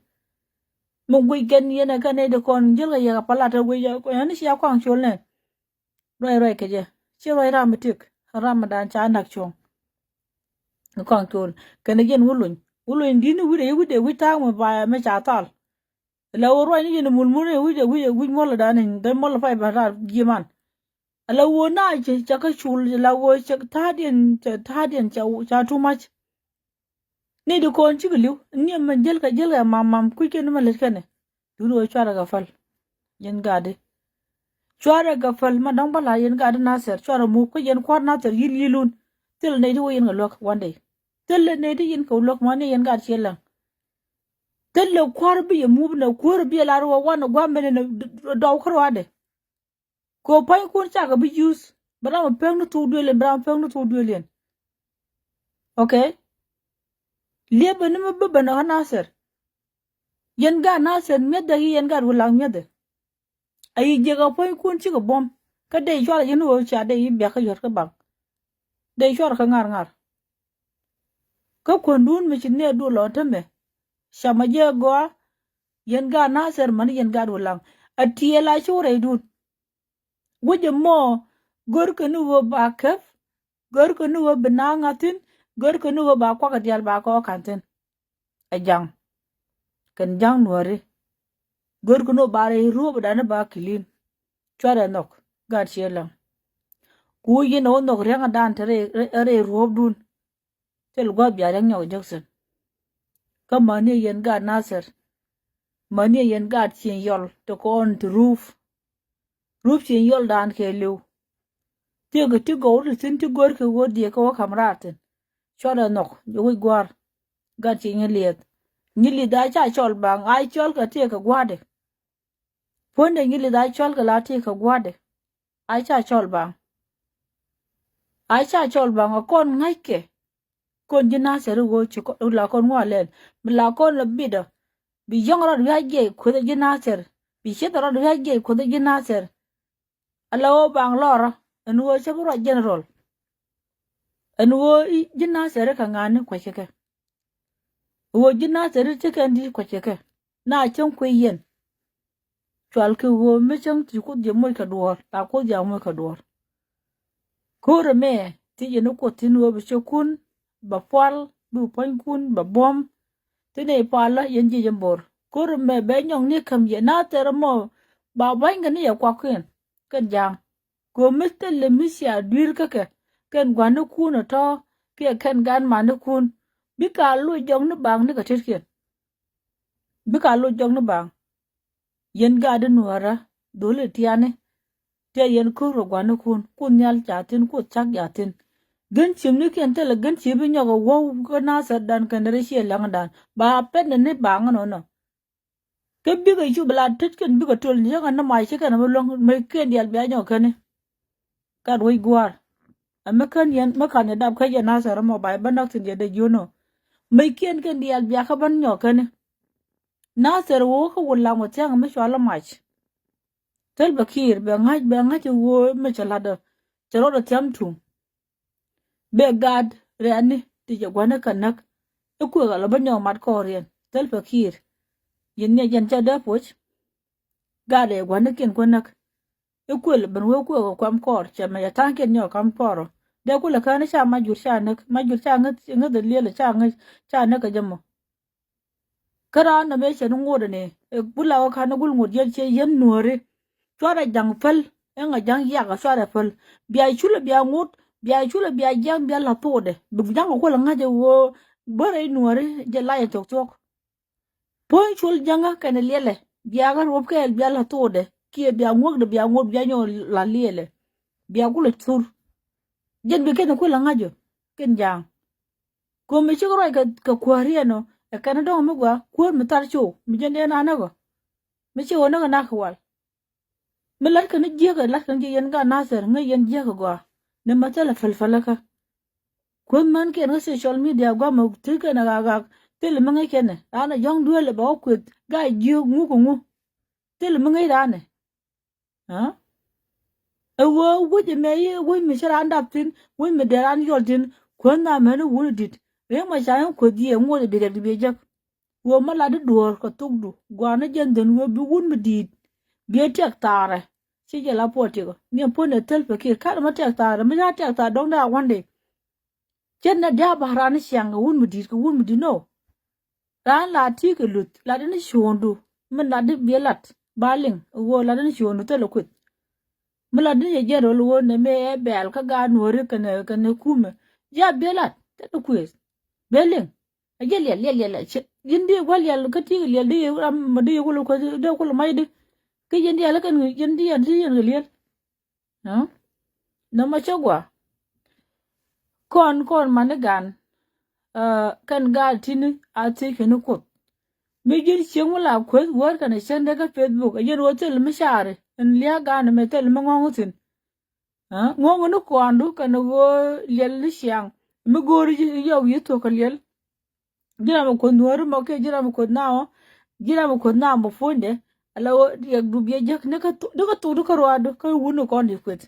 Mi guic kɛn yɛn ɛ kɛn nɛ di kɔn jäl kɛ yɛ kɛ palat ɛ guic yɛn ni cia kɔaŋ col nɛ. Ruac ruac kɛ jɛ ci ruac ram mi tik ram mi dan ca nak cuɔ̱ŋ. Kɔaŋ col kɛn jɛn wuluny wuluny di̱t ni wi̱cdɛ wi̱cdɛ wi̱c ta̱a̱ŋ mi ba mi ca thal. La wä ruac ni yɛn mulmul ni wi̱cdɛ wi̱cdɛ wi̱c muɔl dan in dee muɔl pay ba rar ji̱ man. La wä na cɛ ca kä cul la wä cɛ ta̱a̱diɛn cɛ ta̱a̱diɛn ca too much. Ni di kɔn cikɛ li̱w ni mɛ jäl kɛ jäl kɛ mam mam kui̱c kɛn mɛ lät kɛnɛ. Duni wä cuarɛ kɛ päl. Yɛn gatdi cuarɛ kɛ päl ma dɔ̱ŋ bä la yɛn gatdi Nathir cuarɛ mup kä yɛn kua̱r Nathir yil yilun. Thil nɛy ti wä yɛn kɛ luäk one day. Thil nɛy ti yɛn kɛ luäk ma ni yɛn gat ciɛ läŋ. Thil lɛ kua̱r bi yɛ mup nɛ kuäär bi yɛ lar wä wanɛ gua̱a̱m mɛnɛ nɛ dɔw kä ruaadɛ. Kɛ ɣöö pua̱nykun cakɛ bi use bi ram ɛ pek ni thok duëël yɛn bi ram ɛ pek ni thok duëël yɛn. Ok. Liepɛ ni mi bi ben ɛ ɣän Nathir. Yɛn gaat Nathir mi̱ethdɛ i̱ yɛn gaat Wulaŋ mi̱ethdɛ. A yi jiɛk a puɔ̱nykun cikɛ buɔ̱m kä dee cuarɛ yɛn ɣöö ca dee yi biakä yɔ̱t kä baŋ. Dee cuarɛ kä ŋa̱r ŋa̱r. Kä kuändun mi ci nɛɛdu lɔ tämɛ. Camä jɛ gɔaa. Yɛn gaat Nathir mäni yɛn gaat Wulaŋ. A tiɛɛl a cu rɛydun. Wec ɛmɔ görkɛ ni ɣöö ba käp. Görkɛ ni ɣöö bi naath ŋa̱thin. Görkɛ ni ɣöö ba kuakɛ diaal ba kɔɔk ka̱n thi̱n. Ɛ ja̱ŋ kɛn ja̱ŋ nuääri. Görkɛ ni ɣöö ba rɛy ruɔ̱ɔ̱pdan ba clean. Cuarɛ nhɔk gaat ciɛ läŋ. Ku yɛn ɛ wä nhɔk riäŋädan te rɛy ruɔ̱ɔ̱pdun. Thil gua̱a̱th bia riäŋ nyɔk jek thi̱n. Kä mäni yɛn gaat Nathir. Mäni yɛn gaat Cieŋ Yɔl te kɔn te rup. Rup Cieŋ Yɔldan kɛɛliw. Thiekɛ ti gɔw ti thi̱n ti görkɛ ɣöö diɛ kɛ wä ka̱m raar thi̱n. Cuarɛ nhɔk jɛ wec gua̱a̱r. Gat ci nyi lieth. Nyi lieth a ca cɔl baŋ a cɔl kɛ tiek kɛ gua̱a̱dɛ. Puɔ̱ndɛ nyi lieth a cɔl kɛ la tiek kɛ gua̱a̱dɛ. A ca cɔl baŋ. A ca cɔl baŋ a kɔn ŋa̱ckɛ. Kɔn ji̱ Nathir i̱ ɣöö ci la kɔn ŋuan lɛl mi la kɔn la bidɔ. Bi yɔ̱ŋ rɔɔd wi̱i̱ a jiɛc kueth ji̱ Nathir. Bi cieth rɔɔd wi̱i̱ a jiɛc kueth ji̱ Nathir. Ala ɣöö baŋ lɔrä ɛn ɣöö cä bi ruac general. Ɛn ɣöö ji̱ Nathir kɛ ŋa̱a̱ni kua̱ckɛ kɛ. Ɣöö ji̱ Nathɛr ti kɛn di̱t kua̱cɛ kɛ na cäŋ kui̱ yɛn. Cual kɛ ɣöö mi cäŋ ti Kuoth jɛ moc kɛ duɔ̱ɔ̱r la Kuoth jɛ moc kɛ duɔ̱ɔ̱r. Ko̱r ɛmɛ ti jɛ ni Kuoth tin ɣöö bi cɛ kun bɛ pual bi puɔ̱nykun bɛ buɔ̱m. Ti nɛy pualä yɛn jiɛ jɛ bo̱r ko̱r ɛmɛ bɛ nyɔŋ ni käm yɛ Nathɛr ɛmɔ. Ba buany kɛ ni yɛ kuakiɛn kɛn ja̱a̱ŋ. Kɛ mi thilɛ mi cia dui̱r kä kɛ kɛn gua̱nikun ɛ tɔ̱ kiɛ kɛn gan manikun. Bikɛ a loc jɔkni baŋ ni kɛ tetkiɛn. Bikɛ a loc jɔkni baŋ. Yɛn gaat di nuäärä dholi tiani. Tɛ yɛn ko̱r kɛ gua̱nikun Kuoth Nhial ca thi̱n Kuoth cak ca thi̱n. Gän ciemnikiɛn thilɛ gän ciemi nyɔk ɛ wäw kä Nathɛrdan kɛn rɛy ciɛ läŋdan ba pɛn ni baŋ ɛnɔnɔ. Kä bikɛ cu bi la tet kɛn bikɛ tol ni cä kɛn ni mac ci kɛn mi luäŋ mi kiɛn diaal bia nyɔk kɛn ni. Kat wec gua̱a̱r ɛ mi kän yɛn mi kan yɛ dap kä yɛ Nathɛr ɛmɔ ba yɛ bä näk thi̱n yɛ dee jiön ɔ. Mi kiɛn kɛn diaal bia kä bän nyɔk kɛn ni. Nathɛr wee kä wut lam wä thia̱ŋ mi cɔal ɛ mac. Thil bɛ kiir bɛ ŋa̱c bɛ ŋa̱c ɛ wee mi cɛ la̱t ɛ cɛ rɔɔd ɛ thiam tuŋ. Bɛ gaat rɛɛni ti jɛ gua̱ni kɛ näk. I̱ kuëk ala bä nyɔk mat kɔɔriɛn thil pɛ kiir. Yɛn niɛ jɛn cɛ dee puɔc. Gaat rɛɛ gua̱ni kiɛn kuɛ näk. I̱ kuël ben wee kuëk kɛ kuam kɔɔr cɛ mɛ yɛ ta̱a̱ŋ kiɛn nyɔk kam kɔɔr ɔ. Dee kulɛ kään i̱ ca mac jur ca näk mac jur ca ŋäth ŋäth liɛl ca ŋäc ca näk kɛ jɛ mɔ. Kä raan nɔmɛ cɛ ni ŋot ɛnɛ ɛ gula wä ka̱n ni gul ŋot yɛn ciɛ yɛn nuɔ̱ɔ̱ri. Cuarɛ ja̱ŋ päl ɛŋ a ja̱ŋ yak a cuarɛ päl. Bia culɛ bia ŋot bia culɛ bia jiaŋ bia la̱th thokdɛ bi ja̱ŋ a kuɔl ŋa̱c ɛ ɣöö bärɛ i̱ nuɔ̱ɔ̱ri jɛ lac ɛ thok thuɔ̱k. Puɔ̱ny col ja̱ŋä kɛnɛ liɛlɛ bia kä ruɔ̱p kɛɛl bia la̱th thokdɛ kiɛ bia ŋuäkdɛ bia ŋot bia nyɔk la̱th liɛlɛ. Bia kulɛ thur. Jɛn bi kɛn ɛ kuɔl ŋa̱c ɛ kɛn ja̱a̱ŋ. Ko̱mi cik ruac kɛ kuäärien ɔ ɛ kɛn dɔ̱ŋ mi gɔaa kuäär mi thar cow mi jɛn dee na näk ɔ. Mi ci ɣöö näk ɛ nak kɛ wal. Mi la̱t kɛn jiäk ɛ la̱t kɛn ji̱ yɛn gaat Nathɛr ŋäc yɛn jiäk ɛ gɔaa. Ni ma thilɛ pälpäl kä kuäth män kiɛn kä social media gua̱a̱mɛ ti kɛn ɛ ɣaak ɣaak. Thilɛ mi ŋäc kɛn ɛ raan ɛ jɔ̱ŋ dueelɛ bɛ wä kuëth gaa jiäk ŋuk kɛ ŋu. Thilɛ mi ŋäc raan ɛ. Ɛ ɣöö wec ɛmɛ i̱ wec mi ci raan dap thi̱n wec mi dee raan yɔl thi̱n. Kuäth na mɛn i̱ wun i̱ di̱t ri̱ŋ ma ca in kuäth jiɛ ŋuɔ̱t i̱ bi riɛk di bi jek. Ɣöö ma lat i̱ duɔ̱ɔ̱r kɛ thokdu gua̱a̱r ni jɛn dhän ɣöö bi wun mi di̱i̱t bi ɛ tiɛk thaarɛ. Ci jɛ la puɔl tiɛk ɔ miɛn puɔ̱n ɛ thäl pɛ kiɛ ka̱n ma tiɛk thaarɛ mi ca tiɛk thaar dɔ̱ŋ dee a wande. Cɛ nɛ dia̱a̱ ba raan ni ciaŋ kɛ wun mi di̱i̱t kɛ wun mi di̱i̱t nɔ. Raan la ti kɛ luth lat ni cuɔ̱ɔ̱ŋdu min lat ni biɛ lat ba liŋ ɣöö lat ni cuɔ̱ɔ̱ŋdu thilɛ kueth. Mi lat ni cɛ jiɛn rol ɣöö nɛ mëë ɛ bɛɛl kä gaat nuɔ̱ɔ̱ri kɛnɛ kɛnɛ kumɛ. Jia̱ biɛ lat thilɛ kueth. Biɛ liŋ. Ɛ jiɛ liɛl liɛl liɛl ɛ cɛ ji̱n di gua̱l liɛl kä ti kɛ liɛl di ram ma di kulɛ kueth di kulɛ mac di. Kä ji̱n diaal kɛn ji̱n di yɛn ti yɛn kɛ liɛl. Nɔmɔ cä gua. Kɔn kɔn mani gan. Kɛn gaat tini a thiec kɛn ni Kuoth. Mi ji̱n cieŋ mi la kueth wäär kɛn a cändɛ kä Facebook a yɛn wä thil mi caari ɛn lia̱a̱ gaan mɛ thil mi ŋɔ̱ŋ thi̱n. Ŋɔ̱ŋ ni kɔandu kɛn ɣöö liɛl ni ciaŋ mi go̱o̱ri yɔw yi thuɔ̱k kɛ liɛl. Ji̱n ram mi kuoth nuääri mɔ kiɛ ji̱n ram mi kuoth naamɔ. Ji̱n ram mi kuoth naamɔ puɔ̱nydɛ. Ala ɣöö riɛk du biɛ jäk ni kä thuk ni kä ruaadu kä wuni kɔn di kueth.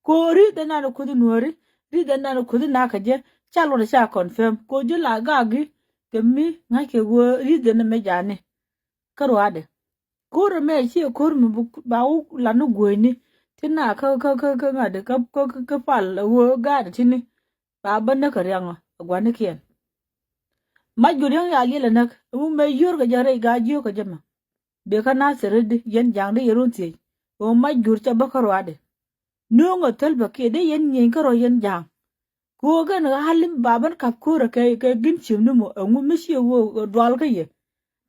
Ko ri̱th ɛn nan kuoth nuääri ri̱th ɛn nan kuoth nakä jɛ. Ca luɔt ca confirm ko ji̱ la gak gi kɛ mi ŋa̱ckɛ ɣöö ri̱th ɛn mɛ jaani. Kä ruaadɛ ko̱r ɛmɛ ciɛ ko̱r mi ba wä lan ni gueeni. Ti na kä kä kä kä ŋa̱t kä kä kä pal ɣöö gaatɛ tini. Ba bä näk kɛ riaŋ ɔ ɛ gua̱nikiɛn. Mac jur yäŋ ya liɛl ɛ näk ɛmu mɛ yio̱r kɛ jɛ rɛy gaa jiök kɛ jɛ mɛ. Bikɛ na thil ri di yɛn ja̱a̱ŋ di yɛ run thiec ɣöö mac jur cɛ bä kä ruaadɛ. Nööŋ ɛ thäl bä kiɛ dee yɛn nyieny kä rɔ yɛn ja̱a̱ŋ. Kɛ ɣöö kɛn ɣa̱l ba bän ka̱p ko̱rä kɛ kɛ gi̱n ciemni mɔ ɛŋu mi ciɛ ɣöö dual kä yɛ.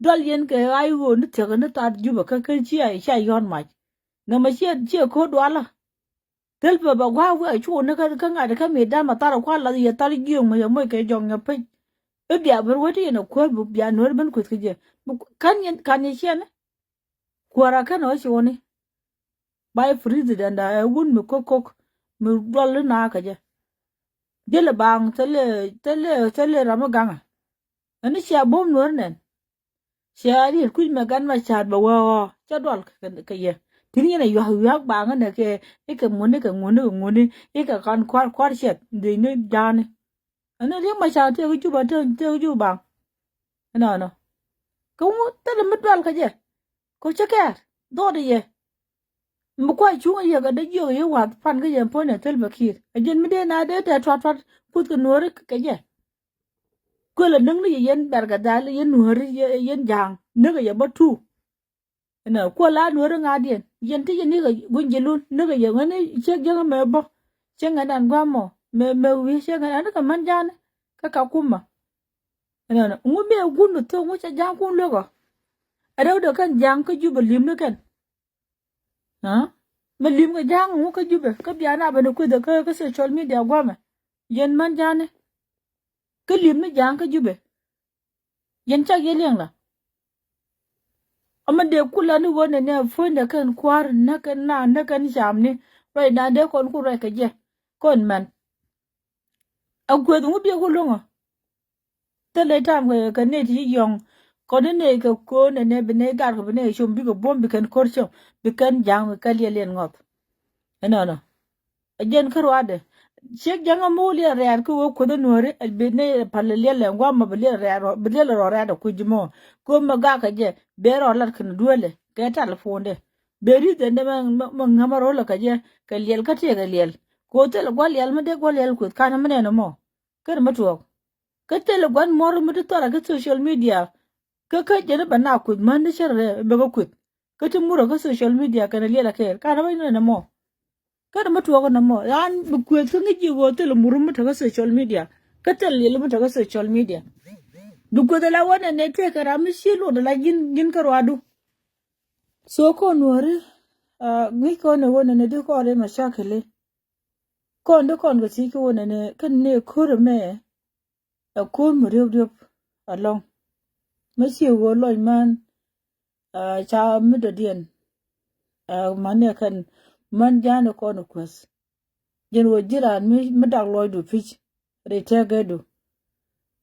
Dual yɛn kɛ ɣa̱c ɣöö ni thiäk ni thaat Jubɛ kä kä cia cia yɔ̱ɔ̱n mac. Nɔmɔ ciɛ ciɛ ko̱r dualä. Thil pɛ bɛ gua̱a̱k wi̱i̱ a cuɔ̱ɔ̱ŋni kä ŋa̱t kä mëëdan ma thar kua̱r lath yɛ thar jiööŋ mɛ yɛ moc kɛ jɔŋ yɛ pec. I̱ bia ben wä ti yɛn a kuäär bi bia nuɔ̱ɔ̱r ben kueth kä jɛ. Kan yɛn kan yɛ ciɛn. Kuäär a kɛn ɣä cuɔ̱ɔ̱ŋni. Ba yɛ president da ɛ wun mi ko̱k ko̱k mi duɔl i̱ na kä jɛ. Jälɛ baaŋ thilɛ thilɛ thilɛ ram mi gaŋɛ. Ɛn i̱ cia bo̱o̱m nuɔ̱ɔ̱r nɛn. Cia riet kui̱c mɛ gan ma ca̱a̱t bɛ wee ɣɔɔ cä dual kɛ yɛ. Thi̱n yɛn a yuak yuak baŋä nɛ kɛ i̱ kɛ ŋuni kɛ ŋuni kɛ ŋuni i̱ kɛ kan kua̱r kua̱r ciɛth dhicni ja̱a̱ni. Ɛn ni riek ma ca̱a̱t tiɛk i̱ cup a tiɛk i̱ cup baŋ. Ɛnɔnɔ. Kä ŋu thilɛ mi dual kä jɛ. Kɛ cä kɛɛr dhɔt yɛ. Mi kuac cuŋ yɛ kɛ dee jiök yɛ wath pan kä yɛn puɔ̱nydɛ Salva Kiir. Ɛ jɛn mi dee na dee tɛ tuat tuat kuth kɛ nuɔ̱ɔ̱ri kɛ jɛ. Kuël ɛ näk ni yɛ yɛn bɛr kɛ dhal yɛn nuɔ̱ɔ̱ri yɛn ja̱a̱ŋ näk yɛ bä tu. Ɛnɔ kuɔl la nuɔ̱ɔ̱ri ŋa̱diɛn yɛn ti yɛ nikɛ guny jɛ lul nikɛ yɛ ŋäni ciek jäŋä mɛ bä. Ciek ŋädan gua̱a̱mɔ mɛ mɛ wi̱i̱ ciek ŋädan nikɛ män ja̱a̱ni kä Kakuma. Ɛnɔ ŋu mëë wun ni thok ŋu cɛ ja̱a̱ŋ kun luekɔ. Ɛ rɛw dee kɛn ja̱a̱ŋ kä Jubɛ lim ni kɛn. Mɛ lim kɛ ja̱a̱ŋ ŋu kä Jubɛ kä bia na bɛ ni kueth kä kä social media gua̱mɛ. Yɛn män ja̱a̱ni kä lim ni ja̱a̱ŋ kä Jubɛ. Yɛn cak yɛ liɛŋ la. Ɔmɔ dee kula ni ɣöö nɛnɛ puɔ̱nydɛ kɛn kua̱r näk kɛn na näk kɛn camni. Ruacdan dee kɔn ku ruac kɛ jɛ kɔn mɛn. A kueth ŋu biɛ ku luŋɔ. Thilɛ tam kɛ kɛ nɛy ti ci yɔ̱ŋ. Kɔn ni nɛy kɛ ko̱o̱n nɛnɛ bi nɛy gat kɛ bi nɛy com bikɛ buɔ̱m bi kɛn ko̱r com bi kɛn ja̱a̱ŋ bi kɛn liɛl liɛn ŋɔth. Ɛnɔnɔ. A jɛn kä ruaadɛ ciek ja̱ŋ a mo̱o̱k liɛl rɛɛt kä wee kuoth a nuääri a bi ni pal liɛl lɛ ŋuam ma bi liɛl rɛɛt rɔ bi liɛl rɔ rɛɛt a kui̱c mɔ. Kä mɛ gak kɛ jɛ bee rɔ lat kɛn dueelɛ kɛ talipondɛ. Bee ri̱th ɛn dɛ mɛ ŋämä ro̱l kɛ jɛ kɛ liɛl kä tiɛɛk kɛ liɛl. Kɛ wee thil gua̱l liɛl mi dee gua̱l liɛl kueth kanɛ mi nɛn ɛmɔ. Kä ri mi tuɔɔk kä thil gua̱n muɔr mi ti thɔra kä social media. Kä kä jɛn bɛ na kueth män ni cär rɛ bɛ kä kueth. Kä ti murä kä social media kɛn liɛl a kɛɛl kanɛ bä ni nɛ mɔ. Kä nɛ mɛ tuɔɔk nɛ mɔ ran bi kueth kä ŋi̱c ji̱ ɣöö thil murä mi te kä social media. Kä thil liɛl mi te kä social media. Bi kueth ala wä nɛ nɛ tëëk kɛ ram mi ci luɔt ala ji̱n ji̱n kä ruadu. So kɔn nuɔri ŋi̱c kɔn ni wä nɛ nɛ di kɔn ri mɛ cakili. Kɔn di kɔn kɛ thiec kä wä nɛ nɛ kä nɛ ko̱r mɛ. Ɛ ko̱r mi riöp riöp alɔŋ. Mä cie ɣöö lɔc män ca mi dɔ̱diɛn. Män ni kɛn män ja̱a̱n kɔn kuäth. Jɛn ɣöö ji̱ raan mi dak lɔcdu pi̱c ri tɛkɛdu.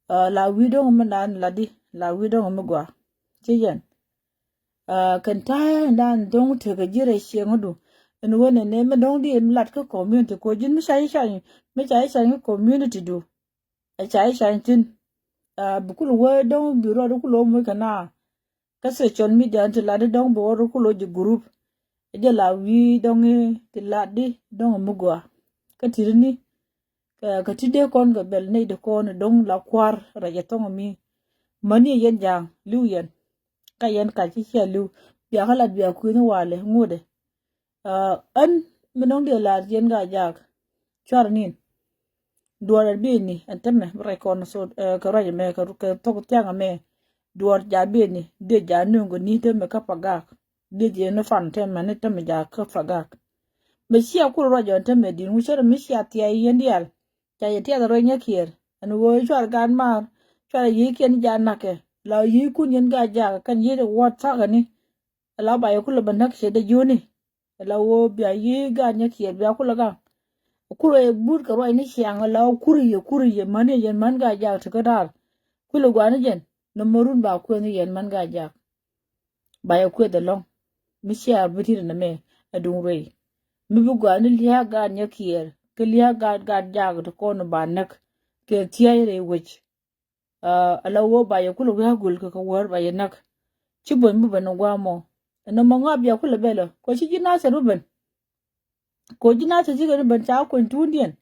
La wi̱i̱ dɔ̱ŋ mi naan latdi la wi̱i̱ dɔ̱ŋ mi gɔaa. Ci yɛn kɛn ta̱a̱ dan dɔ̱ŋ tekɛ ji̱ rɛy cieŋädu. Ɛn ɣöö nɛnɛ mi dɔ̱ŋ di mi lat kä community ko̱ ji̱n mi ca i̱ cany mi ca i̱ cany kä community du. Ɛ ca i̱ cany thi̱n. Bi kul wee dɔ̱ŋ bi ruɔt kul wee muc kɛ na. Kä social media ti lat di dɔ̱ŋ bi ruɔt kul wee ji̱ group. Ɛ jɛ la wi̱i̱ dɔ̱ŋ i̱ ti lat di dɔ̱ŋ mi gɔaa. Kä ti̱t ni kɛ ti dee kɔn kɛ bɛl nɛy di kɔn dɔ̱ŋ la kua̱r rɛc ɛ thɔ̱ŋ mi. Mäni yɛn ja̱a̱ŋ li̱w yɛn. Kä yɛn kac ci cia li̱w biakä lat biak kui̱ni walɛ ŋutdɛ. Ɣän mi nɔŋ diɛ la̱r yɛn Gaa-jaak cuarɛ ni̱n. Duɔ̱ɔ̱r ɛ bi̱i̱ni ɛn tämɛ bi rɛc kɔn kɛ ruac ɛmɛ kɛ thok thiaŋ ɛmɛ. Duɔ̱ɔ̱r ja̱ bi̱i̱ni diɛ ja̱ nuŋ kɛ ni̱n tämɛ kä Pagak. Diɛ jiɛ ni fan tämɛ ni tämɛ ja̱ kä Pagak. Mɛ cia kul ruac ɔn tämɛ di̱n ŋu cärɛ mi cia thia̱a̱ yɛn diaal. Ca yɛ tiath ruac Nyakiɛɛr ɛn ɣöö cuarɛ gaat maar cuarɛ yiëëkiɛn ja̱ na̱kɛ la yiëëkun yɛn Gaa-jaak kɛn yiëëc ɛ wuɔ̱t thakäni. Ala ba yɛ kulɛ bä näk cɛ dee jiöni. Ala woo bia yi gaat Nyakiɛɛr bia kulɛ gaŋ. Kurɛ yɛ but kɛ ruac ni ciaŋ ala woo kuri yɛ kuri yɛ mäni yɛn män Gaa-jaak ti kä da̱a̱r. Kulɛ guani jɛn nɔmɔ run ba kueth ni yɛn män Gaa-jaak. Ba yɛ kueth ɛlɔ̱ŋ mi cia bi ti̱t ɛn ɛmɛ ɛ duŋ ruëy. Mi bi guani lia̱a̱ gaat Nyakiɛɛr kä lia̱a̱ gaat Gaa-jaak ti kɔn ba näk kɛ thia̱a̱c rɛy wec. Ala woo ba yɛ kulɛ wi̱i̱ agul kɛ kɛ wäär ba yɛ näk. Ci buɔ̱ny bi ben ni gua̱a̱mɔ ɛn nɔmɔ ŋɔak bia kulɛ bɛlɛ kɔ ci ji̱ Nathir bi ben. Kɔ ji̱ Nathir ci kɛn ben ca kuny tuundiɛn.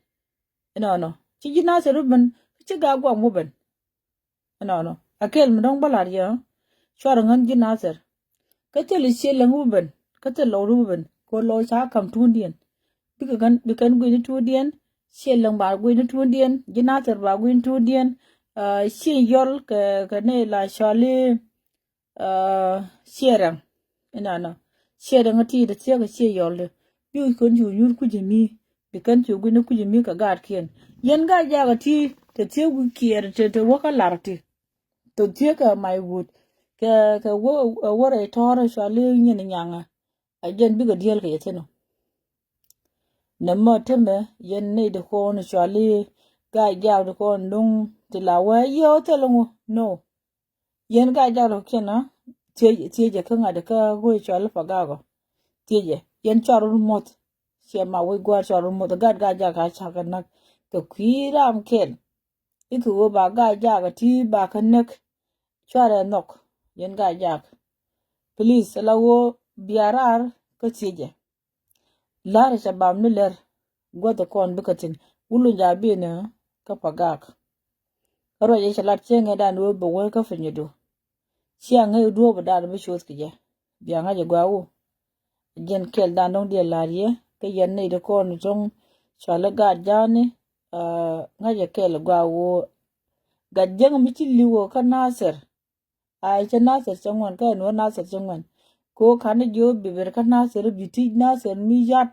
Ɛnɔnɔ ci ji̱ Nathir bi ben ci gaa guam wä ben. Ɛnɔnɔ a kɛl mi dɔ̱ŋ bä la̱r yɛ cuarɛ ŋän ji̱ Nathir. Kä thil i̱ ciɛ läŋ wä ben kä thil lɔw wä ben kɔ lɔw ca kam tuundiɛn. Bikɛ kɛn bi kɛn gui̱ni tuundiɛn ciɛ läŋ ba gui̱ni tuundiɛn ji̱ Nathir ba gui̱ni tuundiɛn. Ciɛ yɔl kɛ kɛ ni la cɔli. Ciɛ rɛŋ inanɔ ciɛ rɛŋ ti te thiek ciɛ yɔl de. Bi kɛn cu nyuur kuc mi bi kɛn cu gui̱ni kuc mi kɛ gaatkiɛn. Yɛn Gaa-jaak ti te thiek wi̱i̱ kiɛɛr te te wä kä lar ti. Te thiek kɛ may wut kɛ kɛ wä wä rɛy tɔɔr cɔli nyin nyaŋä. A jɛn bikɛ diɛl kɛ yɛ thi̱n ɔ. Nɛ mɔ temɛ yɛn nɛy di kɔn cuali Gaa-jaak di kɔn duŋ ti la wee yɛ ɔ thil ŋu no. Yɛn Gaa-jaak di kɔn thiec thiec jɛ kä ŋa̱t di kä go̱o̱c cuali Pagak ɔ. Thiec jɛ yɛn cual run muɔth. Ciɛ ma wec gua̱a̱r cual run muɔth gat Gaa-jaak a cak kɛ näk kɛ kui̱ ram kɛl. I̱ kɛ ɣöö ba Gaa-jaak a ti ba kä näk. Cuarɛ nhɔk yɛn Gaa-jaak. Please, ala ɣöö bia raar kä thiecɛ. La̱rä ca bam ni lɛr gua̱th kɔn bikɛ thi̱n. Wulun ca bi̱i̱nä kä Pagak. Kä ruac i̱ ca lat cieŋɛ dan wee bɛ wee kä pinydu. Cia ŋäc duɔ̱ɔ̱p dan bi coth kɛ jɛ. Bia ŋa̱c ɛ gɔaa wu. Jiɛn kɛl dan dɔ̱ŋ diɛ la̱r yɛ kä yɛn nɛy di kɔn tɔ̱ŋ cuali Gat Ja̱a̱ni. Ŋa̱c ɛ kɛl ɛ gɔaa wu. Gat Jäŋ mi ci li̱w kä Nathir. Ay, cɛ Nathir cɛ ŋuan, kä ɛn wä Nathir cɛ ŋuan. Ko kan jiö bibir kä Nathir bi ti Nathir mi yat,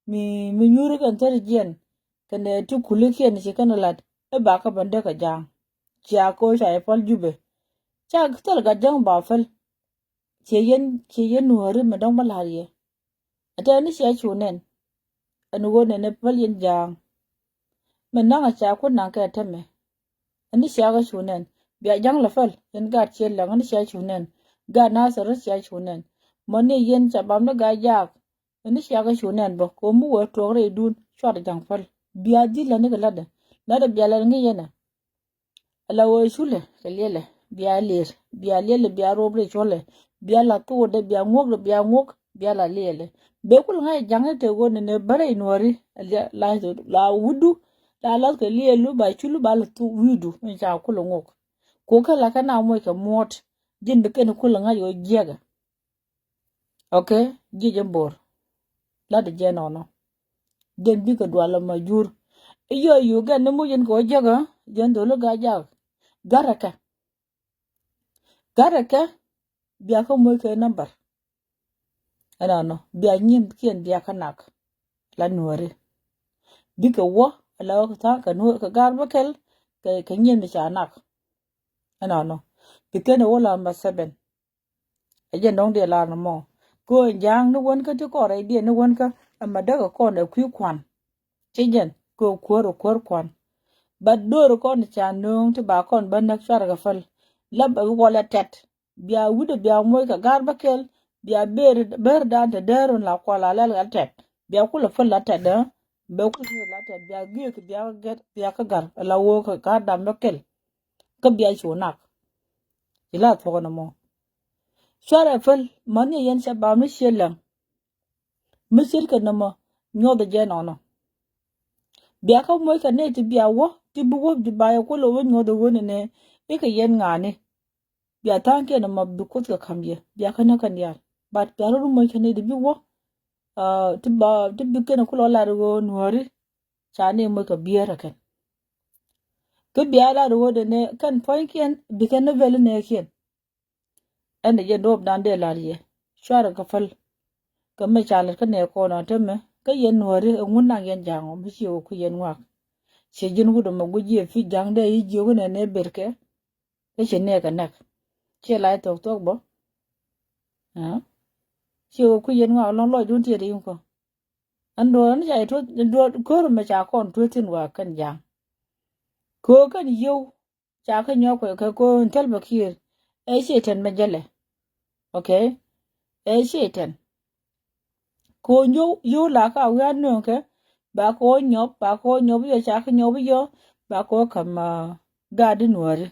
mi, mi nyuri kɛn thir jiɛn. Kɛnɛ ti kuli kiɛn ci kɛn lat. I̱ ba kä bɛn dee kɛ Ja̱a̱ŋ. Cia ko ca yɛ päl Jubɛ. Ca thil Gat Jäŋ ba päl. Cie yɛn, cie yɛn Nuääri mi dɔ̱ŋ bä la̱r yɛ. Ɛ tɛ ni cia cu nɛn. Ɛn ɣöö nɛn ɛ päl yɛn Ja̱a̱ŋ. Mɛ naŋ a ca kun naŋ kɛ tɛmɛ. Ɛn ni cia kɛ cu nɛn. Bia Ja̱ŋ lɛ päl yɛn Gat Ciɛ Läŋ, ɛn ni cia cu nɛn. Gat Nathir cia cu nɛn. Mɔ ni yɛn ca bam ni Gaa-jaak. Ɛn ni cia kɛ cu nɛn bä kɛ mi wee tuɔk rɛy dun cuat Ja̱ŋ päl. Bia dhil lɛ ni kɛ latdɛ. Latdɛ bia lɛ ni yɛn ɛ. Ala ɣöö culɛ kɛ liɛlɛ bia liɛl, bia liɛlɛ bia rop ri cuɔlɛ, bia la thokdɛ bia ŋuɔkdɛ bia ŋuɔk, bia la liɛlɛ. Bɛ kul ŋa̱c Ja̱ŋ i̱ te ɣöö nɛnɛ bärɛ in Nuääri la, la wi̱du, la lath kɛ liɛlu ba culu ba la thok wi̱du in ca kul ŋuɔk. Kokɛ la kɛ na moc kɛ muɔ̱ɔ̱t ji̱n bi kɛn kul ŋa̱c ɣöö jiɛkɛ. Ok, ji̱ jɛ bo̱r. Lat jɛ nɔnɔ. Jɛn bikɛ dual ma jur. Iyɔ yu gɛn ni muc in kɛ wä jäkä, jɛn dholi Gaa-jaak. Garɛ kɛ. Garɛ kɛ, bia kä moc kɛ number. Ɛnɔnɔ, bia nyin kiɛn bia kä nak. La Nuääri. Bikɛ wä, ala wä kɛ tha̱a̱ŋ kɛ nuɔr kɛ gar bä kɛl, kɛ, kɛ nyin mi ca nak. Ɛnɔnɔ. Bi kɛn wä la ma seven. Ɛ jɛn dɔ̱ŋ diɛ lar ni mɔ. Kɛ ɣöö Ja̱a̱ŋ ni wänkä ti kɔn rɛydiɛn ni wänkä, ɛmɛ däkɛ kɔn ɛ kui̱ kua̱n. Ci jɛn kɛ ɣöö kuäär ɛ kuäär kua̱n. Ba do̱r kɔn ca nööŋ ti ba kɔn bä näk cuarɛ kɛ päl. La bɛ wä la tɛt. Bia wi̱dɛ bia moc kɛ ga̱r bä kɛl. Bia ber, ber dan te däär in la kual la lɛl kɛ tɛt. Bia kulɛ päl la tɛt däär. Bɛ kulɛ la tɛt. Bia gi̱i̱k bia kɛ gɛt, bia kɛ ga̱r. La wä kɛ ga̱r dam bä kɛl. Kä bia cu nak. Ci la thuɔ̱k nɔmɔ. Cuarɛ päl, mäni yɛn cɛ bam ni Ciɛ Läŋ. Mi ce̱tkɛ nɔmɔ, nyuɔth jɛ nɔnɔ. Bia kä moc kɛ nɛy ti bia wä, ti bi wä, ti ba yɛ kulɛ wä nyuɔth ɛ ɣöö nɛnɛ, ikɛ yɛn ŋa̱a̱ni. Bia tha̱a̱ŋkiɛn nɔmɔ bi Kuoth kɛ ka̱m yɛ, bia kä näk kɛn diaal. But bia rɔ moc kɛ nɛy ti bi wä, ah, ti ba, ti bi kɛn kulɛ wä lar ɛ ɣöö Nuääri. Ca ni moc kɛ bier ɛ kɛn. Kä bia lar ɛ ɣöö dee nɛ kɛn puɔ̱nykiɛn bi kɛn ni bɛl nɛɛkiɛn. Ɛn ɛ jɛ duɔ̱ɔ̱p dan dee lar yɛ. Cuarɛ kɛ päl. Kɛ mi ca lät kä nɛɛ kɔn ɔ te mɛ. Kä yɛn Nuääri ɛŋu naŋ yɛn Ja̱a̱ŋ ɔ mi ci wä ku yɛn ŋuak. Ciɛ ji̱n wut ɛmɛ guic jiɛ pi̱c Ja̱a̱ŋ dee yi jiök inɛ nɛ ber kɛ. Kä ci nɛɛkɛ näk. Ciɛ la i̱ thuɔ̱k thuɔ̱k bä. Aa? Ci wä ku yɛn ŋuak lɔŋ lɔcdun tiɛt in kɔ. Ɛn duɔ̱ɔ̱r ɛn ca i̱ tuɔ̱th, ɛn duɔ̱ɔ̱r ko̱r ɛmɛ ca kɔn tuɔ̱th thi̱n wa kɛn Ja̱a̱ŋ. Ko̱r kɛn yio̱w. Ca kä nyɔk kɛ, kɛ ko̱o̱n Salva Kiir. Ɛ Cɛytan mɛ jälɛ. Ok. Ɛ Cɛytan. Ko̱o̱n yio̱w, yio̱w la ka wi̱i̱ a nööŋ kɛ. Ba ko̱o̱n nyɔp, ba ko̱o̱n nyɔp yio̱w, ca kä nyɔp yio̱w. Ba ko̱o̱n ka̱m, ah, gaat in Nuääri.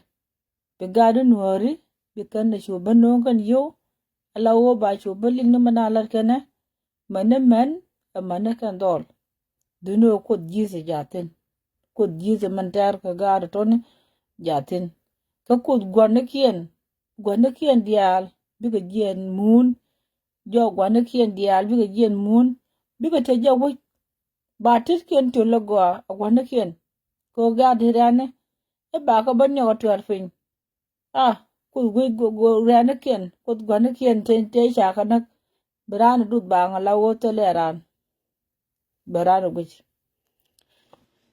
Bi gaat in Nuääri, bi kɛn ɛ cu bä nööŋ kɛn yio̱w. Ala ɣöö ba cu bä liŋ ni mɛ na lat kɛnɛ. Mäni män, ɛ mäni kɛn dhɔl. Dhuni ɣöö Kuoth ji̱th ɛ jathin. Kuoth ji̱th ɛ mɛn tɛ̈r kɛ gaat ɛ tɔni jathin. Kä Kuoth gua̱nikiɛn, gua̱nikiɛn diaal, bikɛ jiɛn muun. Jɔk gua̱nikiɛn diaal, bikɛ jiɛn muun. Bikɛ te jɛ wec. Ba tetkiɛn töl ɛ gɔaa, ɛ gua̱nikiɛn. Kɛ ɣöö gaat di rɛ̈ni, i̱ ba kɛ bä nyɔk ɛ tuɛɛr piny. Ah, Kuoth guic go, go rɛ̈nikiɛn, Kuoth gua̱nikiɛn te, te ca kɛ näk. Bi raan duth ba ŋa la ɣöö thilɛ raan. Bi raan guic.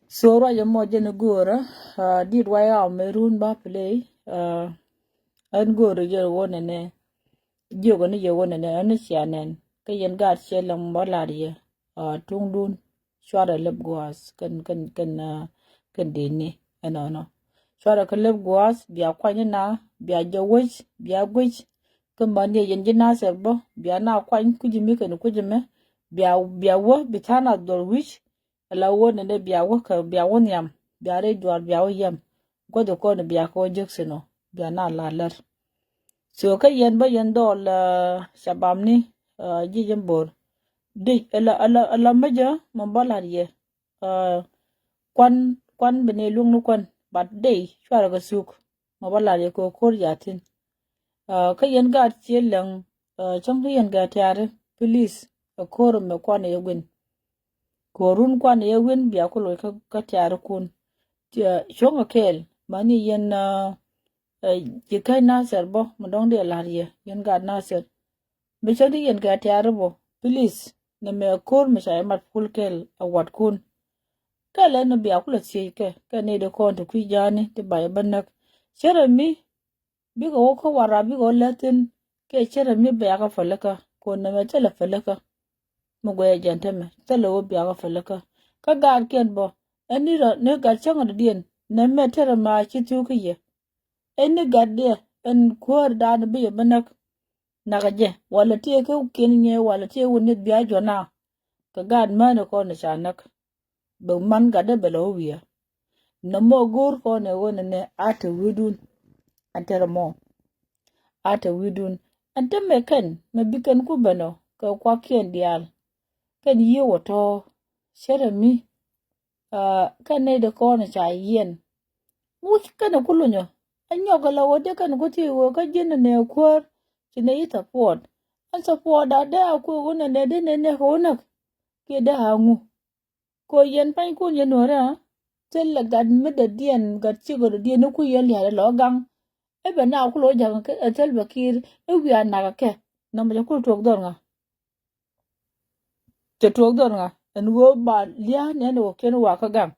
So ruac ɛmɔ jɛn i̱ go̱o̱rä, ah, dit ruac ɣam mëë run ba play, ah, ɛn go̱o̱rä jɛ ɣöö nɛnɛ. Jiök ɛn jɛ ɣöö nɛnɛ, ɛn cia nɛn. Kä yɛn gaat Ciɛ Läŋ bä lar yɛ, ah, tuŋdun. Cuarɛ lɛp gua̱a̱th kɛn, kɛn, kɛn, ah, kɛn dini ɛnɔnɔ. Cuarɛ kɛ lɛp gua̱a̱th, bia kuany ina, bia jɛ wec, bia guic. Kä mäni yɛn ji̱ Nathir bä, bia na kuany kui̱c mi kɛn kui̱c mɛ. Bia, bia wä, bi tha̱a̱ŋ a dhɔl wi̱c. Ala wä nɛnɛ bia wä kɛ, bia wä nhiam, bia rɛy dual, bia wä yɛm. Gua̱th kɔn bia kɛ wä jek thi̱n ɔ. bia na la lɛr. So kä yɛn bä yɛn dhɔl, ah, cabam ni, ah, ji̱ ji̱n bo̱r. Dic ala ala ala mäjä mɛ bä lat yɛ. Ah, kuan kuan bi ni luŋ ni kuan, but dey cuarɛ kɛ suk mɛ bä lat yɛ kɛ ko̱r yathin. Ah, kä yɛn gaat ciɛ lɛŋ, ah, cäŋ ti yɛn gaat tiari, please, a ko̱r mɛ kuan yɛ win. Ko̱r run kuan yɛ win bia ku loc kä, kä tiari kun. Cuɔ̱ŋ a kɛɛl mani yɛn, ah, ah, ji̱ käc Nasir bä mɛ dɔ̱ŋ dee lar yɛ yɛn gaat Nasir. Mi cäŋ ti yɛn kɛ tiari bä, please, nɛ mɛ ko̱r mi ca yɛ mat kul kɛɛl a wat kun. Kɛɛl ɛn ni bia ku lɛ thiec kɛ, kɛ ni di kɔn ti kui̱ ja̱a̱ni ti ba yɛ bä näk. Cärɛ mi bikɛ wä kä wara bikɛ wä lɛthin kɛ cärɛ mi bɛ yakä pälikä. Kun nɛ mɛ thilɛ pälikä. Mi guɛyɛ jɛn tämɛ thilɛ wä bia kä pälikä. Kä gaatkiɛn bä ɛn ni rɔ ni gat cäŋ rɔ diɛn nɛ mɛ tɛrɛ ma ci thiuk kä yɛ. Ɛn ni gat diɛ ɛn kuäär dan bi yɛ bä näk. Nakä jɛ walɛ tiɛ kä kiɛn nyɛ walɛ tiɛ wä ni bia juɔna. Kɛ gaat män kɔn ca näk. Bɛ man gatdä bɛ lɛ wä wi̱i̱. Nɛ mɔ go̱o̱r kɔn ɛ ɣöö nɛnɛ a te wi̱i̱dun. Ɛn tɛrɛ mɔ a te wi̱i̱dun. Ɛn te mɛ kɛn mɛ bi kɛn ku ben ɔ kɛ kuakiɛn diaal. Kɛn yiëë wä tɔ̱ cärɛ mi. Ah, kɛn nɛy dee kɔn ca yiɛn. Muc kɛn ku lunyɔ. Ɛ nyɔk kɛ la wä dee kɛn ku thiec wä kä ji̱n nɛ nɛ kuäär. Ci nɛ yi support. Ɛn support da dee a kuëë wä nɛ nɛ dee nɛ nɛ kɛ wä näk. Kiɛ dee a ŋu. Ko yɛn pany kun yɛn nuɔrɛ, thil lɛ gat mi dɛ diɛn gat cikɛ dɛ diɛn ni ku yɛn lia̱a̱ lɔ gaŋ. Ɛ bɛ na ku lɔ ja̱ŋ kɛ ɛ thil bɛ kiir ɛ wiaa nak kɛ. Nɔmɔ jɛ kul tuɔk dhɔr ŋa. Cɛ tuɔk dhɔr ŋa ɛn ɣöö ba lia̱a̱ ni ɛn ɣöö kiɛn wa kä gaŋ.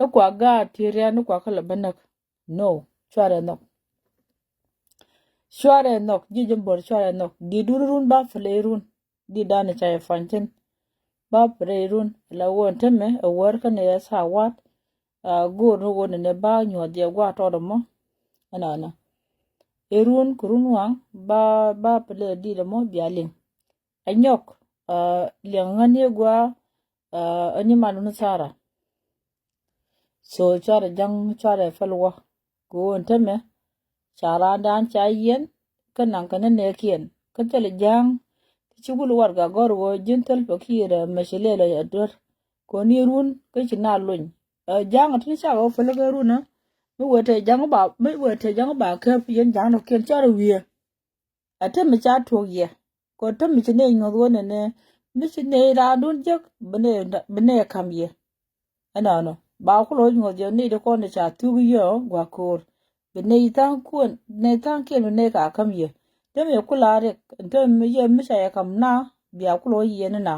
Ɛ kua gaat ti rian ni kua kä lɛ bä näk. No, cuarɛ nhɔk. Cuarɛ nhɔk, ji̱ ji̱ bo̱r cuarɛ nhɔk. Di dun run ba pɛlɛ run. Di dan ca yɛ pany thin. Ba pɛlɛ run la won temɛ ɛ wär kä ni yɛ sa wat. A go̱o̱r ni won ni ba nyuɔth yɛ gua tɔt mɔ. Ɛnɔnɔ. Ɛ run ku run waŋ ba, ba pɛlɛ di dɛ mɔ bia liŋ. Ɛ nyɔk, a liɛŋ ŋän yɛ gua, a ɛn yi man wun thara. So cuarɛ ja̱ŋ cuarɛ päl wä. Kɛ ɣöö ɛn temɛ ca raandan ca yiɛn kä naŋ kɛ ni nɛɛkiɛn kä thilɛ ja̱a̱ŋ. Ti ci wul warɛgak gɔ̱r ɣöö ji̱n thil pɛ kiɛ rɛ mɛ ci lɛl ɛ duer. Kɔn ni run kä ci na lony. Ɛ ja̱a̱ŋ ti ni cakɛ wä päl kɛ run ɛ mi wee tɛ ja̱ŋ ba, mi wee tɛ ja̱ŋ ba käp yɛn ja̱a̱ŋ nɔkiɛn cuarɛ wiee. A te mi ca tuɔk yɛ kɔ te mi ci nɛy nyuɔth wä nɛnɛ mi ci nɛy raandun jek bi nɛy kam yɛ. Ɛnɔnɔ ba kulɔ nyuɔth yɛ nɛy ti kɔn ca thuk yɛ gua koor bi nɛy tha̱a̱ŋ kuɛn nɛy tha̱a̱ŋ kiɛn bi nɛy ka kam yɛ. Te mi kula rik te mi yɛ mi ca yɛ kam na bia kulɔ yɛ ni na.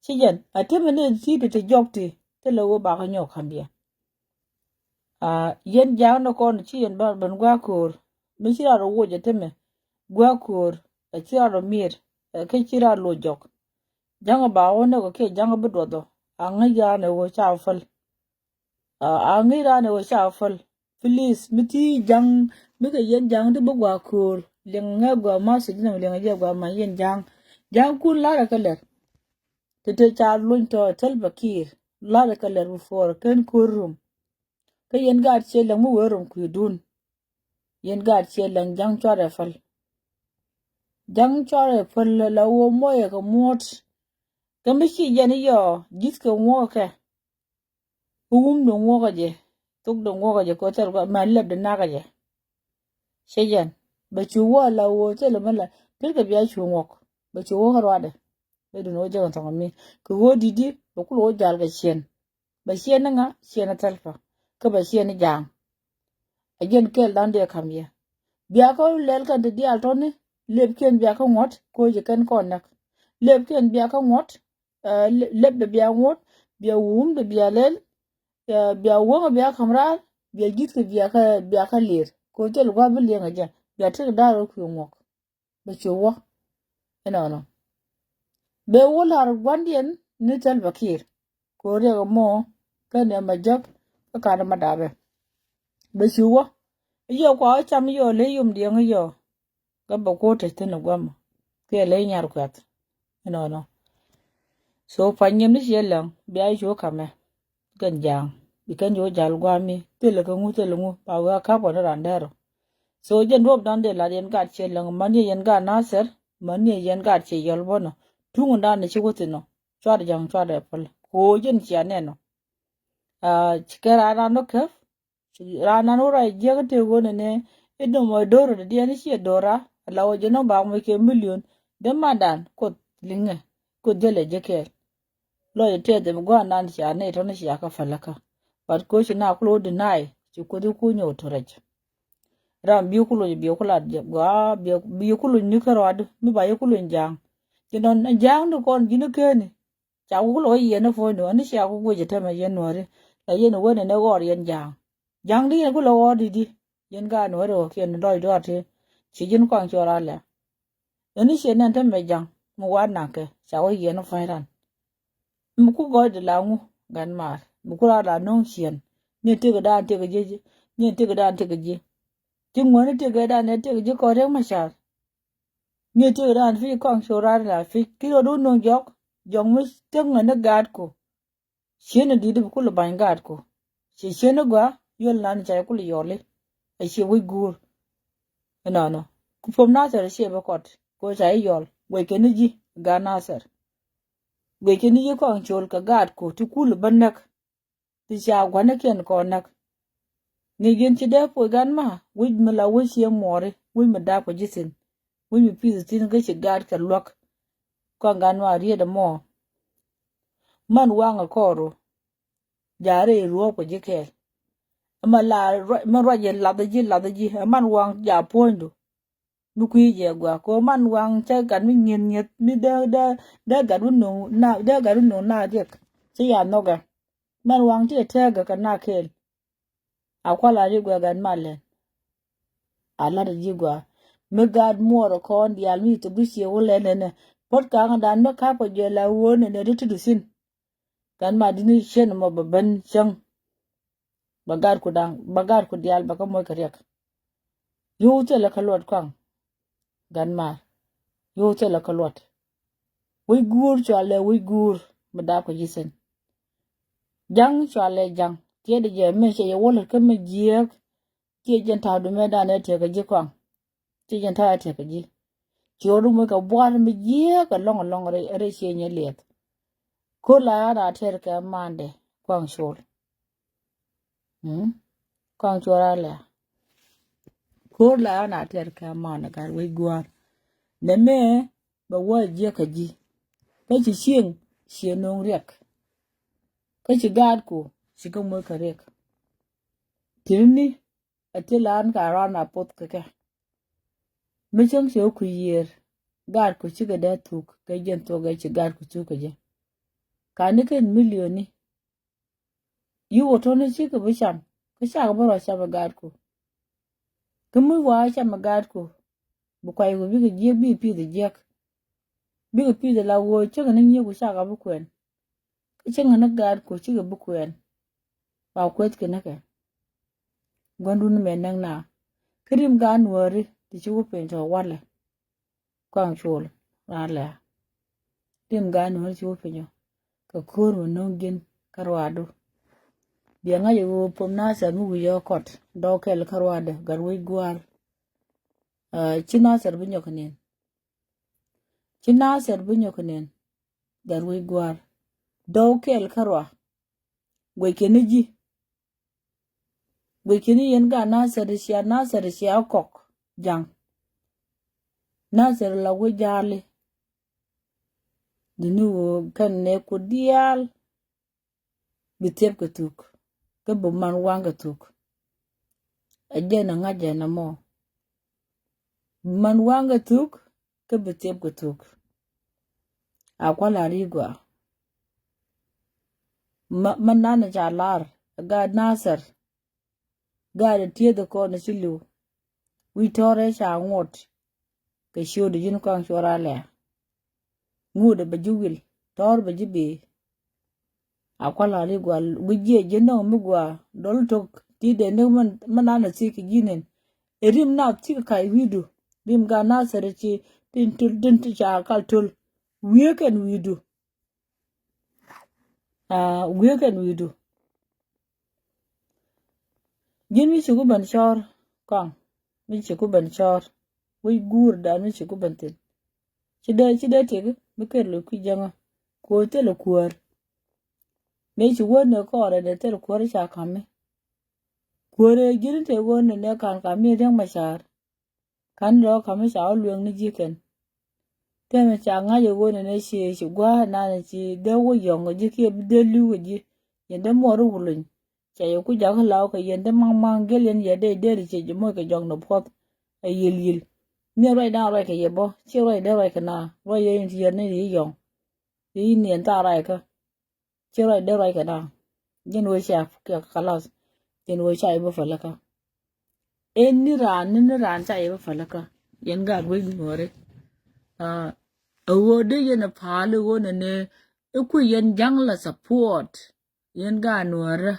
Ci jɛn a te mi nɛy ti ti ti jɔk ti te lɛ wä ba kä nyɔk kam yɛ. A yɛn ja̱a̱ŋ ni kɔn ci yɛn ba ben gua̱a̱k ko̱o̱r mi ci rat rɔ woc ɛ temɛ gua̱a̱k ko̱o̱r ɛ ci rat rɔ mi̱i̱r ɛ kä ci rat loc jɔk. Ja̱ŋ ɛ ba wä ni kɔ kiɛ ja̱ŋ ɛ bi duɔth ɔ a ŋäc ran ɛ wä ca päl. A ŋäc ran ɛ wä ca päl. Please mi ti ja̱ŋ mi kɛ yɛn ja̱ŋ ti bi gua̱a̱k ko̱o̱r liɛŋ ŋɛ gua̱a̱k ma ci ji̱n ɛ liɛŋ ɛ jɛ gua̱a̱k ma yɛn ja̱ŋ. Ja̱ŋ kun lar ɛ kä lɛr. Ti te ca luny tɔ thil bɛ kiir lar ɛ kä lɛr bi puɔr ken ko̱o̱r rum. Kä yɛn gaat ciɛ läŋ mi wee rom kui̱dun. Yɛn gaat ciɛ läŋ ja̱ŋ cuarɛ päl. Ja̱ŋ cuarɛ päl la wä mɔyɛ kɛ muɔ̱t. Kɛ mi ci jɛn i̱ yɔ ji̱th kɛ ŋuɔ̱kɛ kɛ. Wum de ŋuɔ̱kɛ jɛ thok de ŋuɔ̱kɛ jɛ kɛ thil kɔ mɛ lɛp de nakä jɛ. Cɛ jɛn bɛ cu wä la wä thil mɛ la thil kɛ bia cu ŋuɔ̱k bɛ cu wä kɛ ruadɛ. Bɛ dun wä jɛ kɛ thɔŋ mi kɛ wä di̱t di̱ bɛ kul wä jal kɛ ciɛn. Bɛ ciɛn ni ŋa ciɛn ni thɛlpä kä bɛ ciɛn ni ja̱a̱ŋ. A jiɛn kɛɛl dan diɛ ka̱m yɛ biakä lɛl kɛn ti diaal tɔni. Lëpkiɛn biakä ŋuɔ̱t ko̱ ji̱ kɛn kɔn näk. Lëpkiɛn biakä ŋuɔ̱t. Lëp de bia ŋuɔ̱t bia wum de bia lɛl. Bia wäŋ bia ka̱m raar bia ji̱th kɛ biakä biakä lir ko̱ thil gua̱a̱ bi liɛŋ a jɛ bia tek da̱a̱r rɔ kui̱ ŋuɔ̱k. Bɛ cu wä. Inɔnɔ bɛ wä la̱r gua̱ndiɛn ni thil bɛ kiir. Ko̱ riɛk mɔ kä ni ma jäk kä ka̱n ma dapɛ. Bɛ cu wä. Yɔ kua wä cam yɔ le yom diɛŋ yɔ. Kä bɛ ko̱ tec thin guamɔ kiɛ le nyar kuɛth. Inɔnɔ. So pa nyim ni ciɛ läŋ bia cu kamɛ. Kɛn ja̱a̱ŋ bi kɛn cu jal guami thil kɛ ŋu thil ŋu ba wee a kap kɔn ran dɛrɔ. So jɛn duɔ̱ɔ̱p dan dee lat yɛn gaat ciɛ läŋ, mäni yɛn gaat Nasir, mäni yɛn gaat ciɛ yɔl bä nɔ. Tuŋ dan ci wä thi̱n nɔ, cuarɛ ja̱ŋ cuarɛ päl. Kɛ ɣöö jɛn cia nɛn nɔ. Aa, ci kɛ raan raan nɔ käp, raan nan wä ruac jiäk tëë ɣöö nɛnɛ i̱ dom ɛ do̱r ɛ diɛn i̱ ciɛ do̱r a la wä jɛ nɔ bak mɔ kɛ milion. Dee mandan Kuoth liŋɛ, Kuoth jälɛ jɛ kɛɛl. Lɔc ɛ tɛth ɛmɛ gua̱a̱r nan cia nɛy tɔ̱nɛ cia kä fäläkä. But koci na kulɛ wä deny ci Kuoth i̱ kunyɛ wä torɛc. Ram bi kulony bi kulat jɛ gɔaa bi kulony ni kä ruaadu mi ba yɛ kulony ja̱a̱ŋ. Ci nɔn ja̱a̱ŋ ni kɔn ji̱n i̱ keni. Ca ku kulɛ wä yiɛn ni puɔ̱nydu ani cia ku guic ɛ tämɛ yɛn nuääri. La yɛn i̱ wen ɛn ɛ ɣɔr yɛn ja̱a̱ŋ. Ja̱ŋ di yɛn kulɛ ɣɔr di di yɛn gaat nuääri ɣɔ̱kiɛn lɔc duaar ti. Ci ji̱n kɔaŋ cuɔr alɛ. Ɛn i̱ ciɛ nɛn tämɛ ja̱ŋ mi wat naŋkɛ ca wä yiɛn ni puɔ̱ny ran. Mi ku gɔɔydɛ la ŋu gan maar mi ku ran la no̱o̱ŋ ciɛn. Ni tëkɛ daan tëkɛ ji̱ ni tëkɛ daan tëkɛ ji̱. Ci ŋuäni tëkɛ daan ɛ tëkɛ ji̱ kɔn riɛk ma ca̱r. Ŋi̱i̱c ti ran pi̱c kɔaŋ cu ran la pi̱c ki rot wun nuŋ jɔk. Jɔk mi thiäŋ ɛ ni gaatku. Cieni di̱t bi kulɛ ba̱ny gaatku. Ci cieni gɔaa yol nan ca kulɛ yɔli. A cie wi̱c guur. Ɛnɔnɔ ku puɔm Nathɛr cie bi kɔt ko ca i̱ yɔl guɛc kɛ ni ji̱ gaat Nathɛr. Guɛc kɛ ni ji̱ kɔaŋ col kɛ gaatku ti kulɛ bä näk. Ti ca gua̱nikiɛn kɔn näk. Ŋi̱i̱c yɛn ci dee puɔc gan ma wi̱c mi la wi̱c cië muɔɔri wi̱c mi dap kɛ ji̱ thi̱n. Wi̱c mi pi̱th thi̱n kä ci gaat kɛ luäk. Kɔn gan ma riet ɛmɔ. Man waŋ ɛ kɔɔru. Ja̱ rɛy ruɔ̱ɔ̱p kɛ ji̱ kɛɛl. Ɛmɛ la ruac mi ruac yɛ lath ji̱ lath ji̱ ɛ man waŋ ja̱ puɔ̱nydu. Mi kui̱ jɛ gua ko man waŋ cɛ gat mi nyieth nyieth mi dee dee dee gat wun nuŋ na dee gat wun nuŋ na riɛk. Ci ya nhɔkɛ man waŋ ti tɛɛkɛ kɛ na kɛɛl. A kual a ri guɛ gat mal lɛn. A lat a ji̱ gua mi gat muɔɔr kɔn diaal mi thok di cie wun lɛn nɛnɛ. Puɔt kaŋ dan mi kap kɛ jɛ la wun nɛnɛ ti ti du thin. Gat mal di ni cien mɔ bɛ ben cäŋ. Bɛ gatku da̱ŋ bɛ gatku diaal bɛ kä moc kɛ riɛk. Yio̱w thilɛ kä luɔt kɔaŋ. Gat maar. Yio̱w thilɛ kä luɔt. Wi̱c guur cualɛ wi̱c guur mi dap kɛ ji̱ thi̱n. Ja̱ŋ cualɛ ja̱ŋ tiɛɛdɛ jɛ mi cɛ yɛ wä lät kä mi jiääk. Tiɛ jɛn ta̱a̱du mɛ danɛ tiɛ kɛ ji̱ kɔaŋ. Ci jɛn ta̱a̱ tiɛk kɛ ji̱. Ci ɣän rum kɛ buar mi jiääk ɛlɔ̱ŋ ɛlɔ̱ŋ rɛy ciëny ɛ liɛth. Ko̱r la ɣän a tɛr kɛ mandɛ kɔaŋ col. Kɔaŋ col a lɛ. Ko̱r la ɣän a tɛr kɛ mandɛ gat wec gua̱a̱r. Nɛ mɛ bɛ wä jiäk kɛ ji̱. Kä ci cieŋ ciɛ no̱o̱ŋ riɛk. Kä ci gaatku ci kä moc kɛ riɛk. Ti̱ni a ti lan ka ran a poth kɛ kɛ. Mi cäŋ cɛ wä kui̱ yiëër gaatku cikɛ dee thuk kɛ jɛn thok ɛ ci gaatku thuk kɛ jɛ. Ka ni kɛn milioni. Yi wä tɔni cikɛ bi cam kä cakɛ bi rɔ cam ɛ gaatku. Kä mi wa cam ɛ gaatku bi kuayku bikɛ jiɛk bikɛ pi̱th ɛ jiɛk. Bikɛ pi̱th ɛ la wä cäŋ ni nyiëku cakɛ bi kuɛn. Kä cäŋ ni gaatku cikɛ bi kuɛn. Ba kueth kɛ ni kɛ gua̱ndun mɛ näk na. Kä rim gaat nuääri ti ci wä piny tɔ walɛ. Kɔaŋ col ran lɛ. Rim gaat nuääri ci wä piny ɔ kɛ ko̱r mi no̱o̱ŋ ji̱n kä ruaadu. Bia ŋa̱c ɛ ɣöö pom Nathɛr mi wi̱c ɛ kɔt dɔɔk kɛl kä ruaadɛ gat wec gua̱a̱r. Ci Nathɛr bi nyɔk kɛ nin. Ci Nathɛr bi nyɔk kɛ nin. Gat wec gua̱a̱r dɔɔk kɛl kä rua. Guɛc kɛ ni ji̱. Guic kini yɛn gaat Nathɛr cia Nathɛr cia kɔk ja̱ŋ. Nathɛr la wä ja̱a̱li. Duni wä kɛn nɛ ku diaal. Bi thiep kɛ thuk kä bi man waŋ kɛ thuk. Ɛ jɛn ɛ ŋa̱c jɛn ɛ mɔ. Bi man waŋ kɛ thuk kä bi thiep kɛ thuk. A kual a ri gua. Ma, ma nan ca lar ɛ gaat Nathɛr. Gaat ɛ tieth ɛ kɔn ɛ ci liw. Wi̱c tɔrɛ ca ŋuɔt. Kɛ ciötdu ji̱n kɔaŋ cuɔr a lɛ̈. Ŋuɔt ɛ bɛ ji̱ wil tɔr bɛ ji̱ bee. A kual a ri gua wi̱c jiɛ ji̱n nɔŋ mi gua dɔl tok ti dee ni ma nan ɛ thik ji̱n in. Ɛ rim nath thik kac wi̱i̱du rim gaat Nathɛr ci tin tul tin ti ca kal tul. Wi̱i̱ kɛn wi̱i̱du. Aa wi̱i̱ kɛn wi̱i̱du. Ji̱n mi cuk i̱ ben cɔɔr kɔaŋ. mi ci ku ben cɔɔr. Wi̱c guurdan mi ci ku ben thi̱n. Ci dee, ci dee tiɛk mi ker lo̱c kui̱ jäŋä. Ko̱o̱r thilɛ kuäär. Mëë ci wä ni kɔɔr ɛn ɛ thil kuäär ca ka̱mi. Kuäär ɛ ji̱n te ɣöö ni nɛ ka̱n ka̱mi riäŋ ma ca̱a̱r. Ka̱n rɔ̱ ka̱mi ca wä lueŋ ni ji̱ kɛn. Tɛmɛ ca ŋa̱c ɛ ɣöö ni nɛ ci, ci gua̱a̱r nan ci dee wä yɔ̱ŋ kɛ ji̱ kiɛ bi dee li̱w kɛ ji̱. Yɛn dee muɔɔr i̱ wuluny. Cɛ yɛ ku jakä law kɛ yɛn dee maŋ maŋ gel yɛn yɛ dee dee ri cɛ ji̱ moc kɛ jɔ̱ŋ ni puɔth. Ɛ yil yil. Ni ruac dan ruac kɛ yɛ bä ci ruac dee ruac kɛ na ruac yɛ in ti yɛn ni ri yɔ̱ŋ. Ri in yɛn thaar ruac kä. Ci ruac dee ruac kɛ na. Jɛn wee ca kɛ kalas. Jɛn wee ca yɛ bä fäläkä. Ɛn ni raan ni ni raan ca yɛ bä fäläkä. Yɛn gaat wec nuɔɔri. Aa, ɛ ɣöö dee yɛn ɛ pa̱a̱l ɛ ɣöö nɛ nɛ ɛ kui̱ yɛn ja̱ŋ la support. Yɛn gaat nuɔɔrä.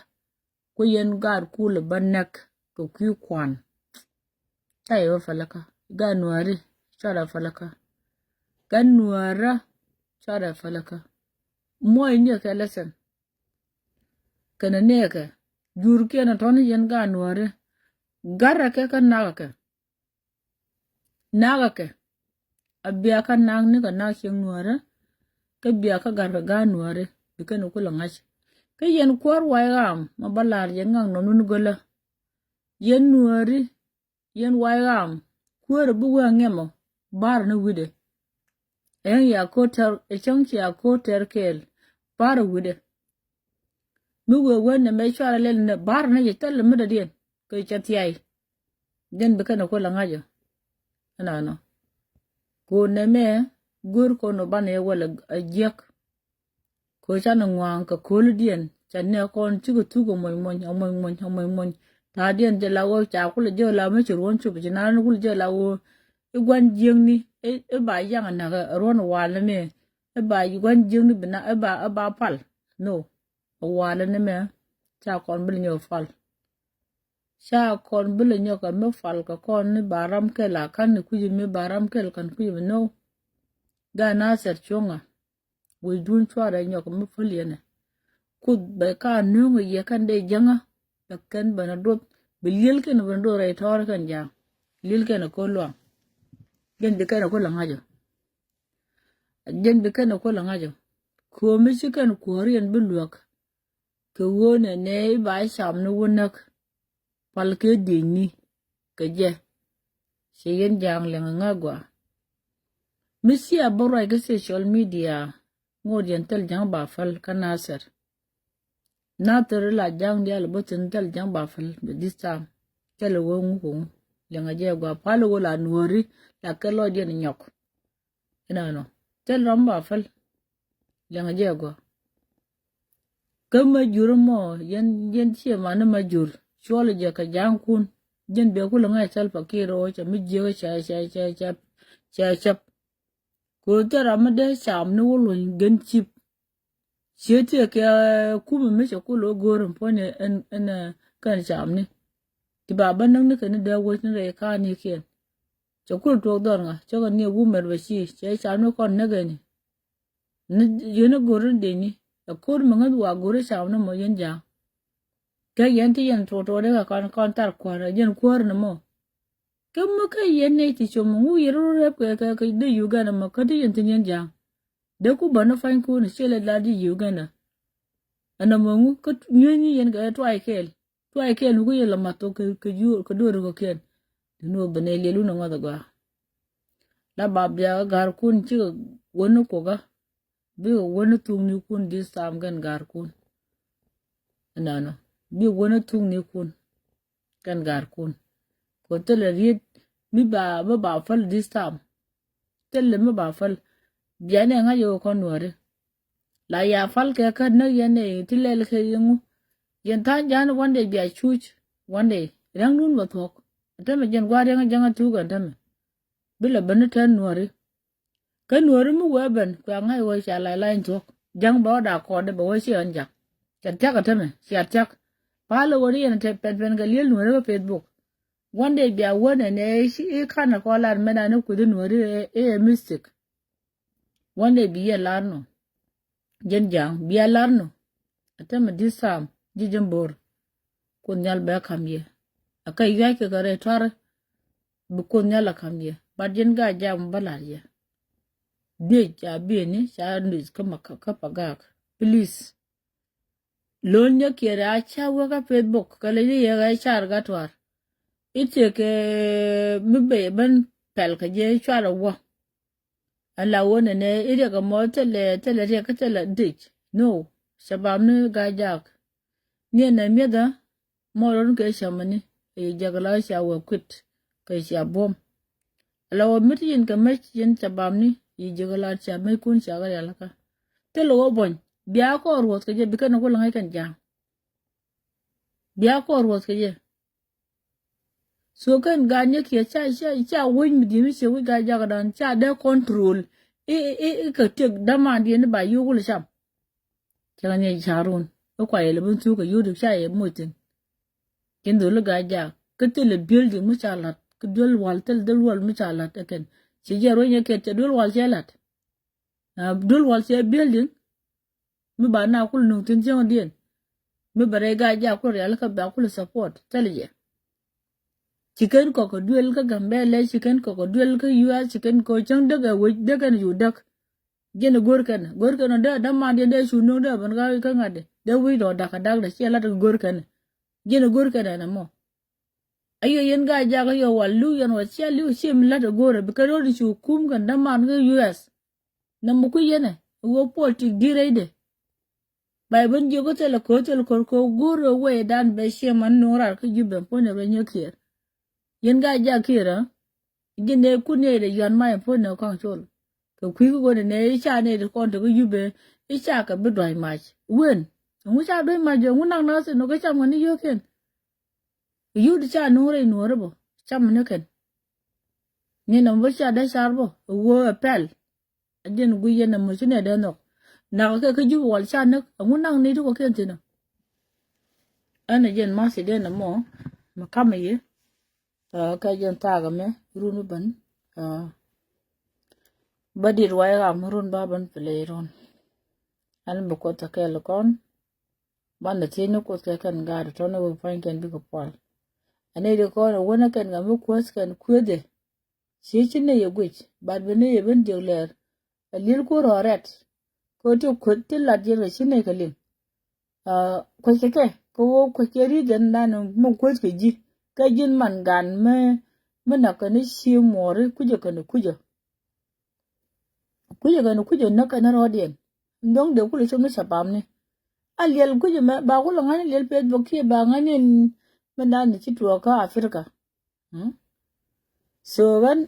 Ku yɛn gaat kulɛ bä näk kɛ kui̱ kuan. Ca yɛ bä fäläkä. Gaat nuɔɔri. Ca yɛ bä fäläkä. Gaat nuɔɔrä. Ca yɛ bä fäläkä. Muɔc ni kɛ lesson. Kɛnɛ nɛɛkɛ jurkiɛn a tɔ̱ni yɛn gaat nuääri. Garɛ kɛ kä nakä kɛ. Nakä kɛ. A bia kä nak ni kɛ nak cieŋ nuääri. Kä bia kä gat kɛ gaat nuääri bi kɛn kulɛ ŋa̱c. Kä yɛn kuäär way ram ma ba lar yɛn ŋak nɔm ni gölä. Yɛn nuääri. Yɛn way ram kuäärä bi wee ŋɛmɔ. Bar ni wi̱dɛ. Ɛn ya ko̱r tɛr ɛ cäŋ ci ya ko̱r tɛr kɛɛl. Bar wi̱dɛ. Mi wee wen nɛ mɛ cuarɛ lɛl nɛ bar ni yɛ thɛl mi dɔ̱diɛn kɛ cɛ thiay. Jɛn bi kɛn ɛ kuäär lɛ ŋa̱cä. Ɛnɔnɔ. Ko̱r nɛ mɛ go̱r ko̱r nɔ banɛ yɛ wɛl a jiäk. Ko̱ canɛ ŋua̱a̱ŋ kɛ ko̱lidiɛn ca nɛ kɔn cikɛ thuk ɛ mony mony ɛ mony mony ɛ mony mony. Ta̱a̱diɛn jɛ la wä ca kulɛ jɛ la mi ci ruɔ̱n cop ci naan kulɛ jɛ la wä. I̱ gua̱n jiäkni i̱ ba yaŋ ɛ näk ɛ ruɔ̱n wal ni mɛ. I̱ ba gua̱n jiäkni bi na i̱ ba i̱ ba pal. No. Ɛ wal ni mɛ ca kɔn bi lɛ nyɔk pal. Ca kɔn bi lɛ nyɔk ɛ mi pal kɛ kɔn ni ba ram kɛl a kan ni kui̱c mi ba ram kɛl kan kui̱c mi no. Gaa na thɛr cuɔ̱ŋä. Wecdun cuarɛ nyɔk mi päl yɛnɛ. Kuth bɛ ka nööŋ yɛ kɛn dee jäŋä. Bɛ kɛn bɛn a duɔth bi liɛl kɛn bɛn a duɔth rɛy tɔɔr kɛn ja̱a̱ŋ. Liɛl kɛn a ko̱ luaŋ. Jɛn bi kɛn a ko̱ lɛ ŋa̱cä. Jɛn bi kɛn a ko̱ lɛ ŋa̱cä. Kuɔ̱mi ci kɛn kuɔ̱ɔ̱r yɛn bi luäk. Kɛ ɣöö nɛ nɛ i̱ ba cam ni wä näk. Pal kɛ diecni kɛ jɛ. Cɛ yɛn ja̱a̱ŋ lɛŋ ŋa̱ gɔaa. Mi cia bä ruac kä social media. Ŋot yɛn thil ja̱ŋ ba päl kä Nathir. Nathir la ja̱ŋ diaal bä thi̱n thil ja̱ŋ ba päl bɛ this time. Thil wä ŋu kɛ ŋu lɛŋ a jɛ gɔaa pal wä la nuɔ̱ri la kɛ lɔcdiɛn nyɔk. Inɔnɔ thil ram ba päl. Liɛŋɛ jɛ gɔaa. Kä ma jur mɔ yɛn yɛn ciɛ mani ma jur cuɔl jɛ kɛ ja̱a̱ŋkun. Jɛn bɛ kulɛ ŋa̱c Salva Kiir ɔ cɛ mi jiäkä cɛ cɛ cɛ cɛ cɛ cɛp. Kɛ ɣöö thil ram mi dee cam ni wä luny gɛn cip. Ciɛ tiɛ kɛ kumɛ mi cɛ kulɛ wä go̱o̱r in puɔ̱nyɛ ɛn ɛn kɛn camni. Ti ba bä näk ni kɛn ni dee wec ni rɛy ka̱a̱nikiɛn. Cɛ kulɛ tuɔɔk dhɔr ŋa cä kɛ ni ɛ wumɛr bɛ ci cɛ camni kɔn näk ɛni. Ni yeni go̱r ni deni ɛ ko̱r mi ŋäth wa go̱r cam ni mɔ yɛn ja̱a̱ŋ. Kɛ yɛn ti yɛn tuɔɔk tuɔɔk dee kɛ kɔn kɔn thar kuäär ɛ yɛn kuäär ni mɔ. Kä mi kä yɛn nɛy ti com ŋu yɛn rɔ rɛp kɛ kɛ kɛ dee Uganda mɔ kä ti yɛn thin yɛn ja̱a̱ŋ. Dee ku bä ni panykun ciɛ lɛ la di Uganda. Ɛn ɛmɔ ŋu kä nyuenyni yɛn kɛ tuay kɛɛl. Tuay kɛɛl mi ku yɛ lɛ math thok kɛ kɛ juur kɛ duɔ̱ɔ̱r kɔ̱kiɛn. Ti nuɔth bɛ nɛy liɛl wun ɛ ŋɔth ɛ gɔaa. La ba bia kä ga̱rkun cikɛ wä ni kukä. Bikɛ wä ni thuknikun this time kɛn ga̱rkun. Ɛnɔnɔ bikɛ wä ni thuknikun. Kɛn ga̱rkun. Kɛ thilɛ riet mi ba mi ba päl this time. Thilɛ mi ba päl. Bianɛ ŋa̱c yɛ kɔn nuääri. La ya pal kɛ kä näk yɛn ɛ ti lɛl kɛ yɛŋu. Yɛn tha̱a̱ŋ ja̱a̱n one day bia cuc. One day ria̱ŋdun bɛ thuɔ̱k. Tämɛ jɛn gua̱a̱r ria̱ŋ ja̱ŋ a tuuk ɛn tämɛ. Bi lɛ ben ni tɛn nuääri. Kä nuääri mi wee ben kua ŋa̱c wee cia lac lac thuɔ̱k. Ja̱ŋ bɛ wä daa kɔɔdɛ bɛ wee ci ɣän ja̱k. Cia thia̱k ɛ tämɛ cia thia̱k. Pal ɛ wä ni yɛn tɛ pɛn pɛn kɛ liel nuääri kä Facebook. One day bia wä nɛ nɛ i̱ ci i̱ kan ɛ kɔn lar mɛn an i̱ kui̱thi nuääri ɛ ɛ mistake. One day bi yɛ lar nɔ. Jɛn ja̱a̱ŋ bia lar nɔ. Ɛ tämɛ this time ji̱ jɛn bo̱r. Kuoth Nhial bɛ ka̱m yɛ. Ɛ kɛ yuac kɛ kɛ rɛy tua̱r. bi Kuoth Nhial a ka̱m yɛ. But yɛn Gaa-jaak mi bä la̱r yɛ, dhiec ca bieni ca nuth kä ma kä pa gak. Please. Lon nyɛ kiɛ rɛ a ca wä kä Facebook kɛ lɛ yɛ ɣɛ car gat tuar. I̱ tëëkɛ mi bey ben pɛl kɛ jɛ cuarɛ wä. Ala wä nɛnɛ i̱ riɛk ɛmɔ thilɛ thilɛ riɛk kä thilɛ dhic. No. Cɛ bam ni Gaa-jaak. Ni ɛnɛ mi̱ethä mɔ run kɛ cämäni. I̱ jɛ kɛ la ca wä kuit kɛ cia buɔ̱m. Ala wä mi̱t yin kɛ mec yin cɛ bam ni i̱ jɛ kɛ la ca mec kun ca kɛ rialikä. Thilɛ wä buɔ̱ny bia kɔɔr ruɔth kɛ jɛ bi kɛn kulɛ ŋäc kɛn ja̱a̱ŋ. Bia kɔɔr ruɔth kɛ jɛ. So kɛn Gaa-jaak kiɛ ca ca ca wec mi di̱i̱t mi ciɛ wec Gaa-jaak dan ca dee control. I̱ i̱ i̱ kɛ tiek dämandiɛn i̱ ba yio̱w kulɛ cam. Cɛ kɛ nyɛ ca̱run i̱ kua yɛ lɛ ben thuk kɛ yio̱w ca yɛ moc thi̱n. Kɛn dholi Gaa-jaak kä thilɛ building mi ca la̱t kä duel wal thilɛ duel wal mi ca la̱t ɛ kɛn. Ci jɛ rueny ɛ kɛn cɛ duel wal cɛ la̱t. Duel wal cɛ building. Mi ba na kul nuŋ thi̱n cäŋdiɛn. Mi ba rɛy Gaa-jaak kul rialikä ba kul support thilɛ jɛ. Ci kɛn kɔk kɛ duel kä Gambɛlɛ, ci kɛn kɔk kɛ duel kä U S, ci kɛn kɔk cäŋ däk ɛ wec däk ɛn cu däk. Jiɛn ɛ go̱r kɛn go̱r kɛn ɔ dee dämandiɛn dee cu nuŋ dee ben kä ŋa̱tdɛ dee wi̱c dɔ̱ dakä dakdɛ ciɛ lat kɛ go̱r kɛn. Jiɛn ɛ go̱r kɛn ɛn ɛmɔ. Ayɔ yɛn Gaa-jaak ayɔ wal li̱w yɛn wal cia li̱w ci mi lat ɛ go̱r ɛ bi kɛ ro̱d cu kum kɛn däman kä U S. Nɔmɔ kui̱ yɛnɛ ɛ wee politik di̱t rɛydɛ. Ba yɛ ben jiök kä thilɛ ko̱r thilɛ ko̱r kɛ go̱r ɛ wee dan bɛ ciɛ man nuɔ̱ɔ̱r rar kä Jubɛ puɔ̱nydɛ bɛ nyɛ kiɛɛr. Yɛn Gaa-jaak kiɛɛr ɛ ji̱n dee kun yɛ dee yuan ma yɛ puɔ̱nydɛ kɔŋ col. Kɛ kui̱ kä go̱n nɛ i̱ ca nɛ dee kɔn te kä Jubɛ i̱ ca kɛ bi dua̱c mac wen. Ɛŋu ca dua̱c mac jɛ ɛŋu nak nath in ɔ kä cam kɛ ni yio̱o̱kiɛn. Yut ca nuɔ̱ɔ̱r rɛy nuɔ̱ɔ̱r bä cam ni kɛn. Ni nɔmɔ bä ca dee car bä ɛ wee ɛ pɛl. A jiɛn guic yɛn ɛmɔ ci nɛ dee nhɔk. Nak kɛ kä Jubɛ wal ca näk ɛŋu nak ni ti kɔkiɛn thi̱n ɔ. Ɛn a jiɛn ma̱th ci dee nɔmɔ mi kamɛ yi. Kä jiɛn thaak ɛmɛ run bi ben. Bä dit ruac ram run ba ben play run. Ɛn bi Kuoth ɛ kɛɛl kɔn. Banɛ thiecni Kuoth kɛ kɛn gaat tɔ̱ni wä pua̱ny kɛn bikɛ pual. Ɛn ɛ di kɔn ɛ wänä kɛn kɛ mi kuäth kɛn kuethɛ. Ci ci nɛy ɛ guic bat bi nɛy ɛ ben jiök lɛɛr. Ɛ li̱el kuäär rɔɔdɛ rɛt. Kɛ ti kueth ti lat jiɛn kɛ ci nɛy kɛ liŋ. Kuec kɛ kɛ kɛ ɣöö kuec kɛ ri̱th ɛn dan mi kueth kɛ ji̱. Kɛ ji̱n man gan mi mi nak kɛn i̱ ci muɔɔri kucä kɛn i̱ kucä. Kucä kɛn i̱ kucä näk kɛn rɔɔdiɛn. Dho̱ŋ dee kulɛ cop ni ca pamni. A liɛl kucä mɛ ba kulɛ ŋa̱c ni liɛl peth bä kiɛ ba ŋa̱c ni mi dan ni ci tuɔɔk kä Africa. So ɣän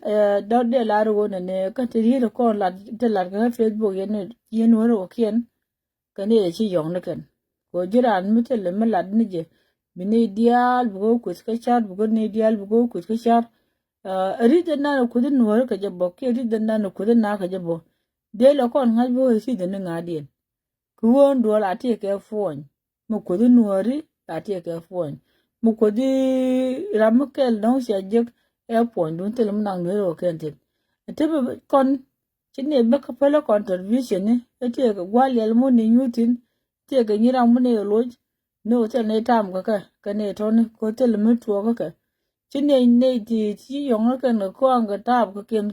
dɔ̱r dee lar ɣöö nɛnɛ kä ti riet kɔn lat ti lat kɛ Facebook yɛn yɛn wä rɛ wä kiɛn. Kɛ ni ci yɔŋ ni kɛn kɛ ji̱ raan mi thilɛ mi lat ni jɛ. Bi ni diaal bi kɛ kuth kä car bi kɛ ni diaal bi kɛ kuth kä car. Ɛ ri̱th ɛn nan kuth in wä rɛ kɛ jɛ bɔ kiɛ ri̱th ɛn nan kuth in na kɛ jɛ bɔ. Dee lɛ kɔn ŋa̱c bi wä ri̱th ɛn ni ŋa̱diɛn. Kɛ ɣöö duɔl a ti kɛ puɔny. Mi kuothi nuɔɔri la tiɛ kɛ puɔny. Mi kuothi ram mi kɛl dɔ̱ŋ cia jek ɛ puɔny dun thil mi naŋ nueeri wä kɛn thin. Ɛ ti bi kɔn ci ni bä kä pälä contribution ni ɛ tiɛ kɛ gua̱l yɛl mun ni nyuuthin tiɛ kɛ nyi ram mun ni yɛ loc. Ni wä thil ni tam kɛ kɛ kɛ ni tɔni ko thil mi tuɔɔk kɛ kɛ. Ci ni ni ti ci yɔŋ ni kɛn kɛ kɔaŋ kɛ taap kɛ kem.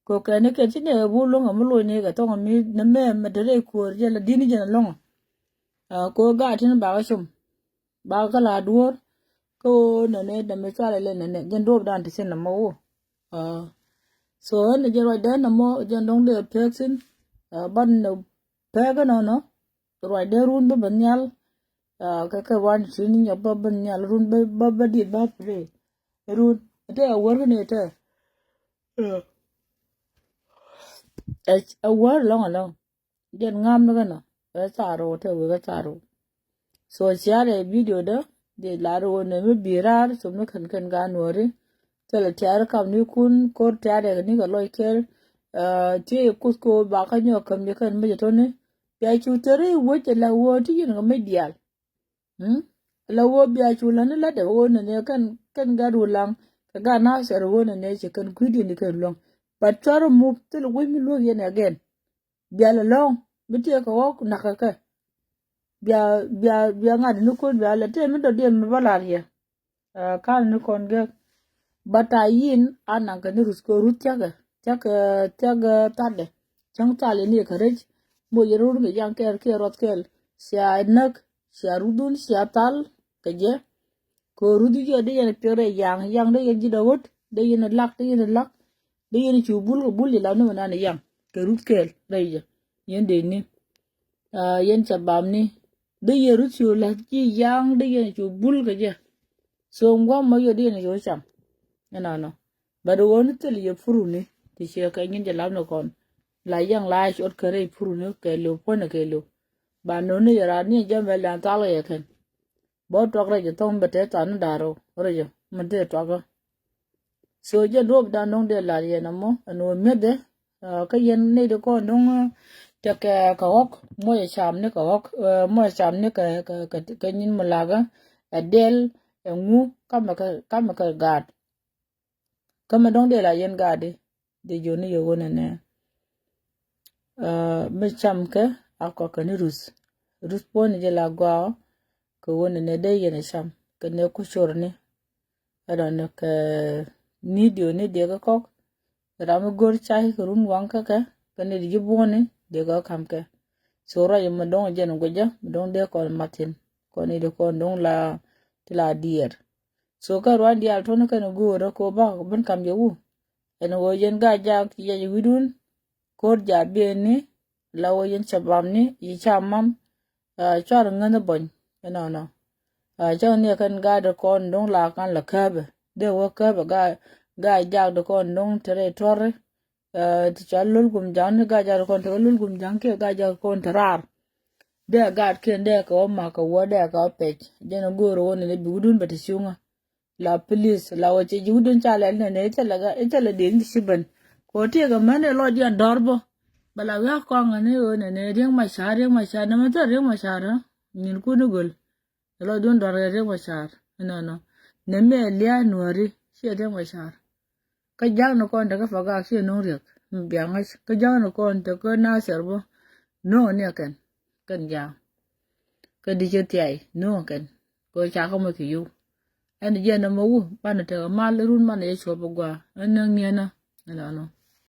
Kɛ kɛn ni kɛn ci ni ɛ bu luŋ ɛ mi loc ni kɛ thɔŋ mi ni mɛ mɛ te rɛy kuɔɔr jɛ la di̱n jɛ ni lɔŋ. Ko gaat tin bakɛ cum bakɛ kä la duɔ̱ɔ̱r. Kä ɣöö nɛnɛ dɛmɛ cuarɛ lɛ nɛnɛ jɛn duɔ̱ɔ̱p dan ti cin nɛmɔ wä. So ɛn jɛn ruacdɛ nɛmɔ jɛn dɔ̱ŋ dee pek thin. Ban nɛ pek ɛnɔnɔ ruacdɛ run bä bä nhial. Kɛ kɛ ruan ti ni nyɔk bä bä nhial run bä bä dit ba play. Run tɛ a wär kä ni tɛ. A wär lɔŋ alɔŋ. Jɛn ŋam ni kɛnɛ ɛ tharu tɛ wek ɛ tharu. So ciarɛ video dä di lar wä nɛ mi bi rar so mi kɛn kɛn gan wä ri. Thilɛ tiar kam ni kun kor tiar dɛ ni kɛ lɔc kɛl. Ti kuth ko ba kä nyɔ kam ni kɛn mi jɛ toni. Bia cu teri wec la wä ti yin kɛ mi dial. La wä bia cu la ni la dɛ wä nɛ nɛ kɛn kɛn gat wä laŋ kɛ gat na sɛr wä nɛ nɛ ci kɛn kui̱diɛn di kɛn luɔŋ. But cuar muk thil wec mi luɔk yɛn again. Bia lɛ lɔ̱ŋ mi tiɛ kɛ ɣɔk nakä kɛ. Bia bia bia ŋa̱t ni kun bia lɛ tëë mi dɔ̱diɛn mi bä lar yɛ. Kan ni kɔn gɛk. Bata yin a naŋ kɛ ni ruth kɛ ruth thia̱kɛ thia̱kɛ thia̱kɛ thatdɛ. Cäŋ thal in yɛ kɛ rec moc yɛ rut kɛ yaŋ kɛɛl kiɛ ruɔth kɛɛl. Cia näk cia ruthdun cia thal kɛ jɛ. Kɛ ruth jiɔ dee yɛn piɛk rɛy yaŋ yaŋ dee yɛn ji̱ dɔ̱ ɣöt dee yɛn lak dee yɛn lak. Dee yɛn cu bul kɛ bul yɛ lam ni mɛ nan yaŋ kɛ ruth kɛɛl rɛy jɛ. Yɛn dee ni yɛn ca bam ni dee yɛn ruth cu la̱th ji̱ yaŋ dee yɛn cu bul kɛ jɛ. So ŋuam mɔ yɔ di ni yɔ cam. Ɛnɔnɔ. But wä ni thil yɛ puruni ti ciɛ kɛ nyin jɛ lam ni kɔn. La yɛŋ la cot kɛ rɛy puruni kɛ liw puɔ̱nɛ kɛ liw. Ba noni yɛ ran ni jɛ mɛ lan thal yɛ kɛn. Bɔ tuak rɛy jɛ thɔŋ bɛ tɛ than ni da̱r rɛy jɛ mɛ tɛ tuakä. So jɛ duɔp dan dɔŋ dee lar yɛn amɔ ɛn wä miɛdɛ. Kä yɛn nɛy ti kɔn duŋ tekɛ kɛ ɣɔk muɔcɛ cam ni kɛ ɣɔk muɔcɛ cam ni kɛ kɛ kɛ nyin mi lakä. Ɛ dɛl ɛ ŋu kamɛ kɛ kamɛ kɛ gaat. Kamɛ dɔŋ dee la yɛn gaat di di joni yɛ wonɛ nɛ. Mi cam kɛ a kɔkɛ ni ruth ruth puɔni jɛ la gɔaa. Kɛ wonɛ nɛ dee yɛn ɛ cam kɛ nɛ ku cor ni. Ɛdɔn kɛ ni dioni diɛ kɛ kɔk. Ram mi go̱r cay kɛ run waŋ kä kɛ kɛ ni di ji̱ buɔ̱ni diɛ kɛ kam kɛ. So ruac mi dɔŋ jɛn gui̱cä mi dɔŋ dee kɔn mathin kɔn ni di kɔn dɔŋ la ti la diɛɛr. So kä ruac diaal tɔni kɛn go̱o̱rä ko bak bin kam jɛ wu. Ɛn ɣöö yɛn gaa jak yɛc wi̱dun ko̱r jaat biɛni la ɣöö yɛn ca bam ni yi ca mam. Cuar ŋänh bɔny inɔnɔ. Cä ni kɛn gaat kɔn do̱ŋ la kan la kääpɛ dee wä kääpɛ gaat jak di kɔn do̱ŋ te rɛy tuɔri. Ti ca lul gum jaŋ ni gaat jak di kɔn te lul gum jaŋ kiɛ gaat jak di kɔn te raar. Dee gaat kiɛn dee kɛ wä mak kɛ wä dee kɛ wä pɛc jɛn go̱o̱r wä ni ni bi wudun bɛ te cuŋä. La pilis la wä cɛ ji̱ wudun ca lɛl nɛnɛ icä lɛ diɛn ti ci ben. Kɛ wä tiɛkɛ män ɛ lɔc diɛn dɔr bä. Bɛ la wiak kɔaŋ ni wä nɛnɛ Riek Machar Riek Machar nɛmɛ thär Riek Machar. Nyin kun ni göl. Ɛ lɔc dun dɔr kɛ Riek Machar inɔnɔ. Nɛmɛ ɛ lia̱a̱ nuɔ̱ri ciɛ Riek Machar. Kä ja̱ŋ ni kɔn tekä Pagak ciɛ no̱o̱ŋ Riek mi biaŋäc kä ja̱ŋ ni kɔn tekä Nasir bä. No̱o̱ŋ ni ɛ kɛn kɛn ja̱ŋ. Kä di cɛ thiay no̱o̱ŋ ɛ kɛn kɛ ca kä mɔ ki yo̱w. Ɛn jiɛn ɛmɔ wu banɛ tekɛ mal run manɛ cɛ cuɔp bä gua ɛn nä ŋiɛnä. Ɛnɔnɔ.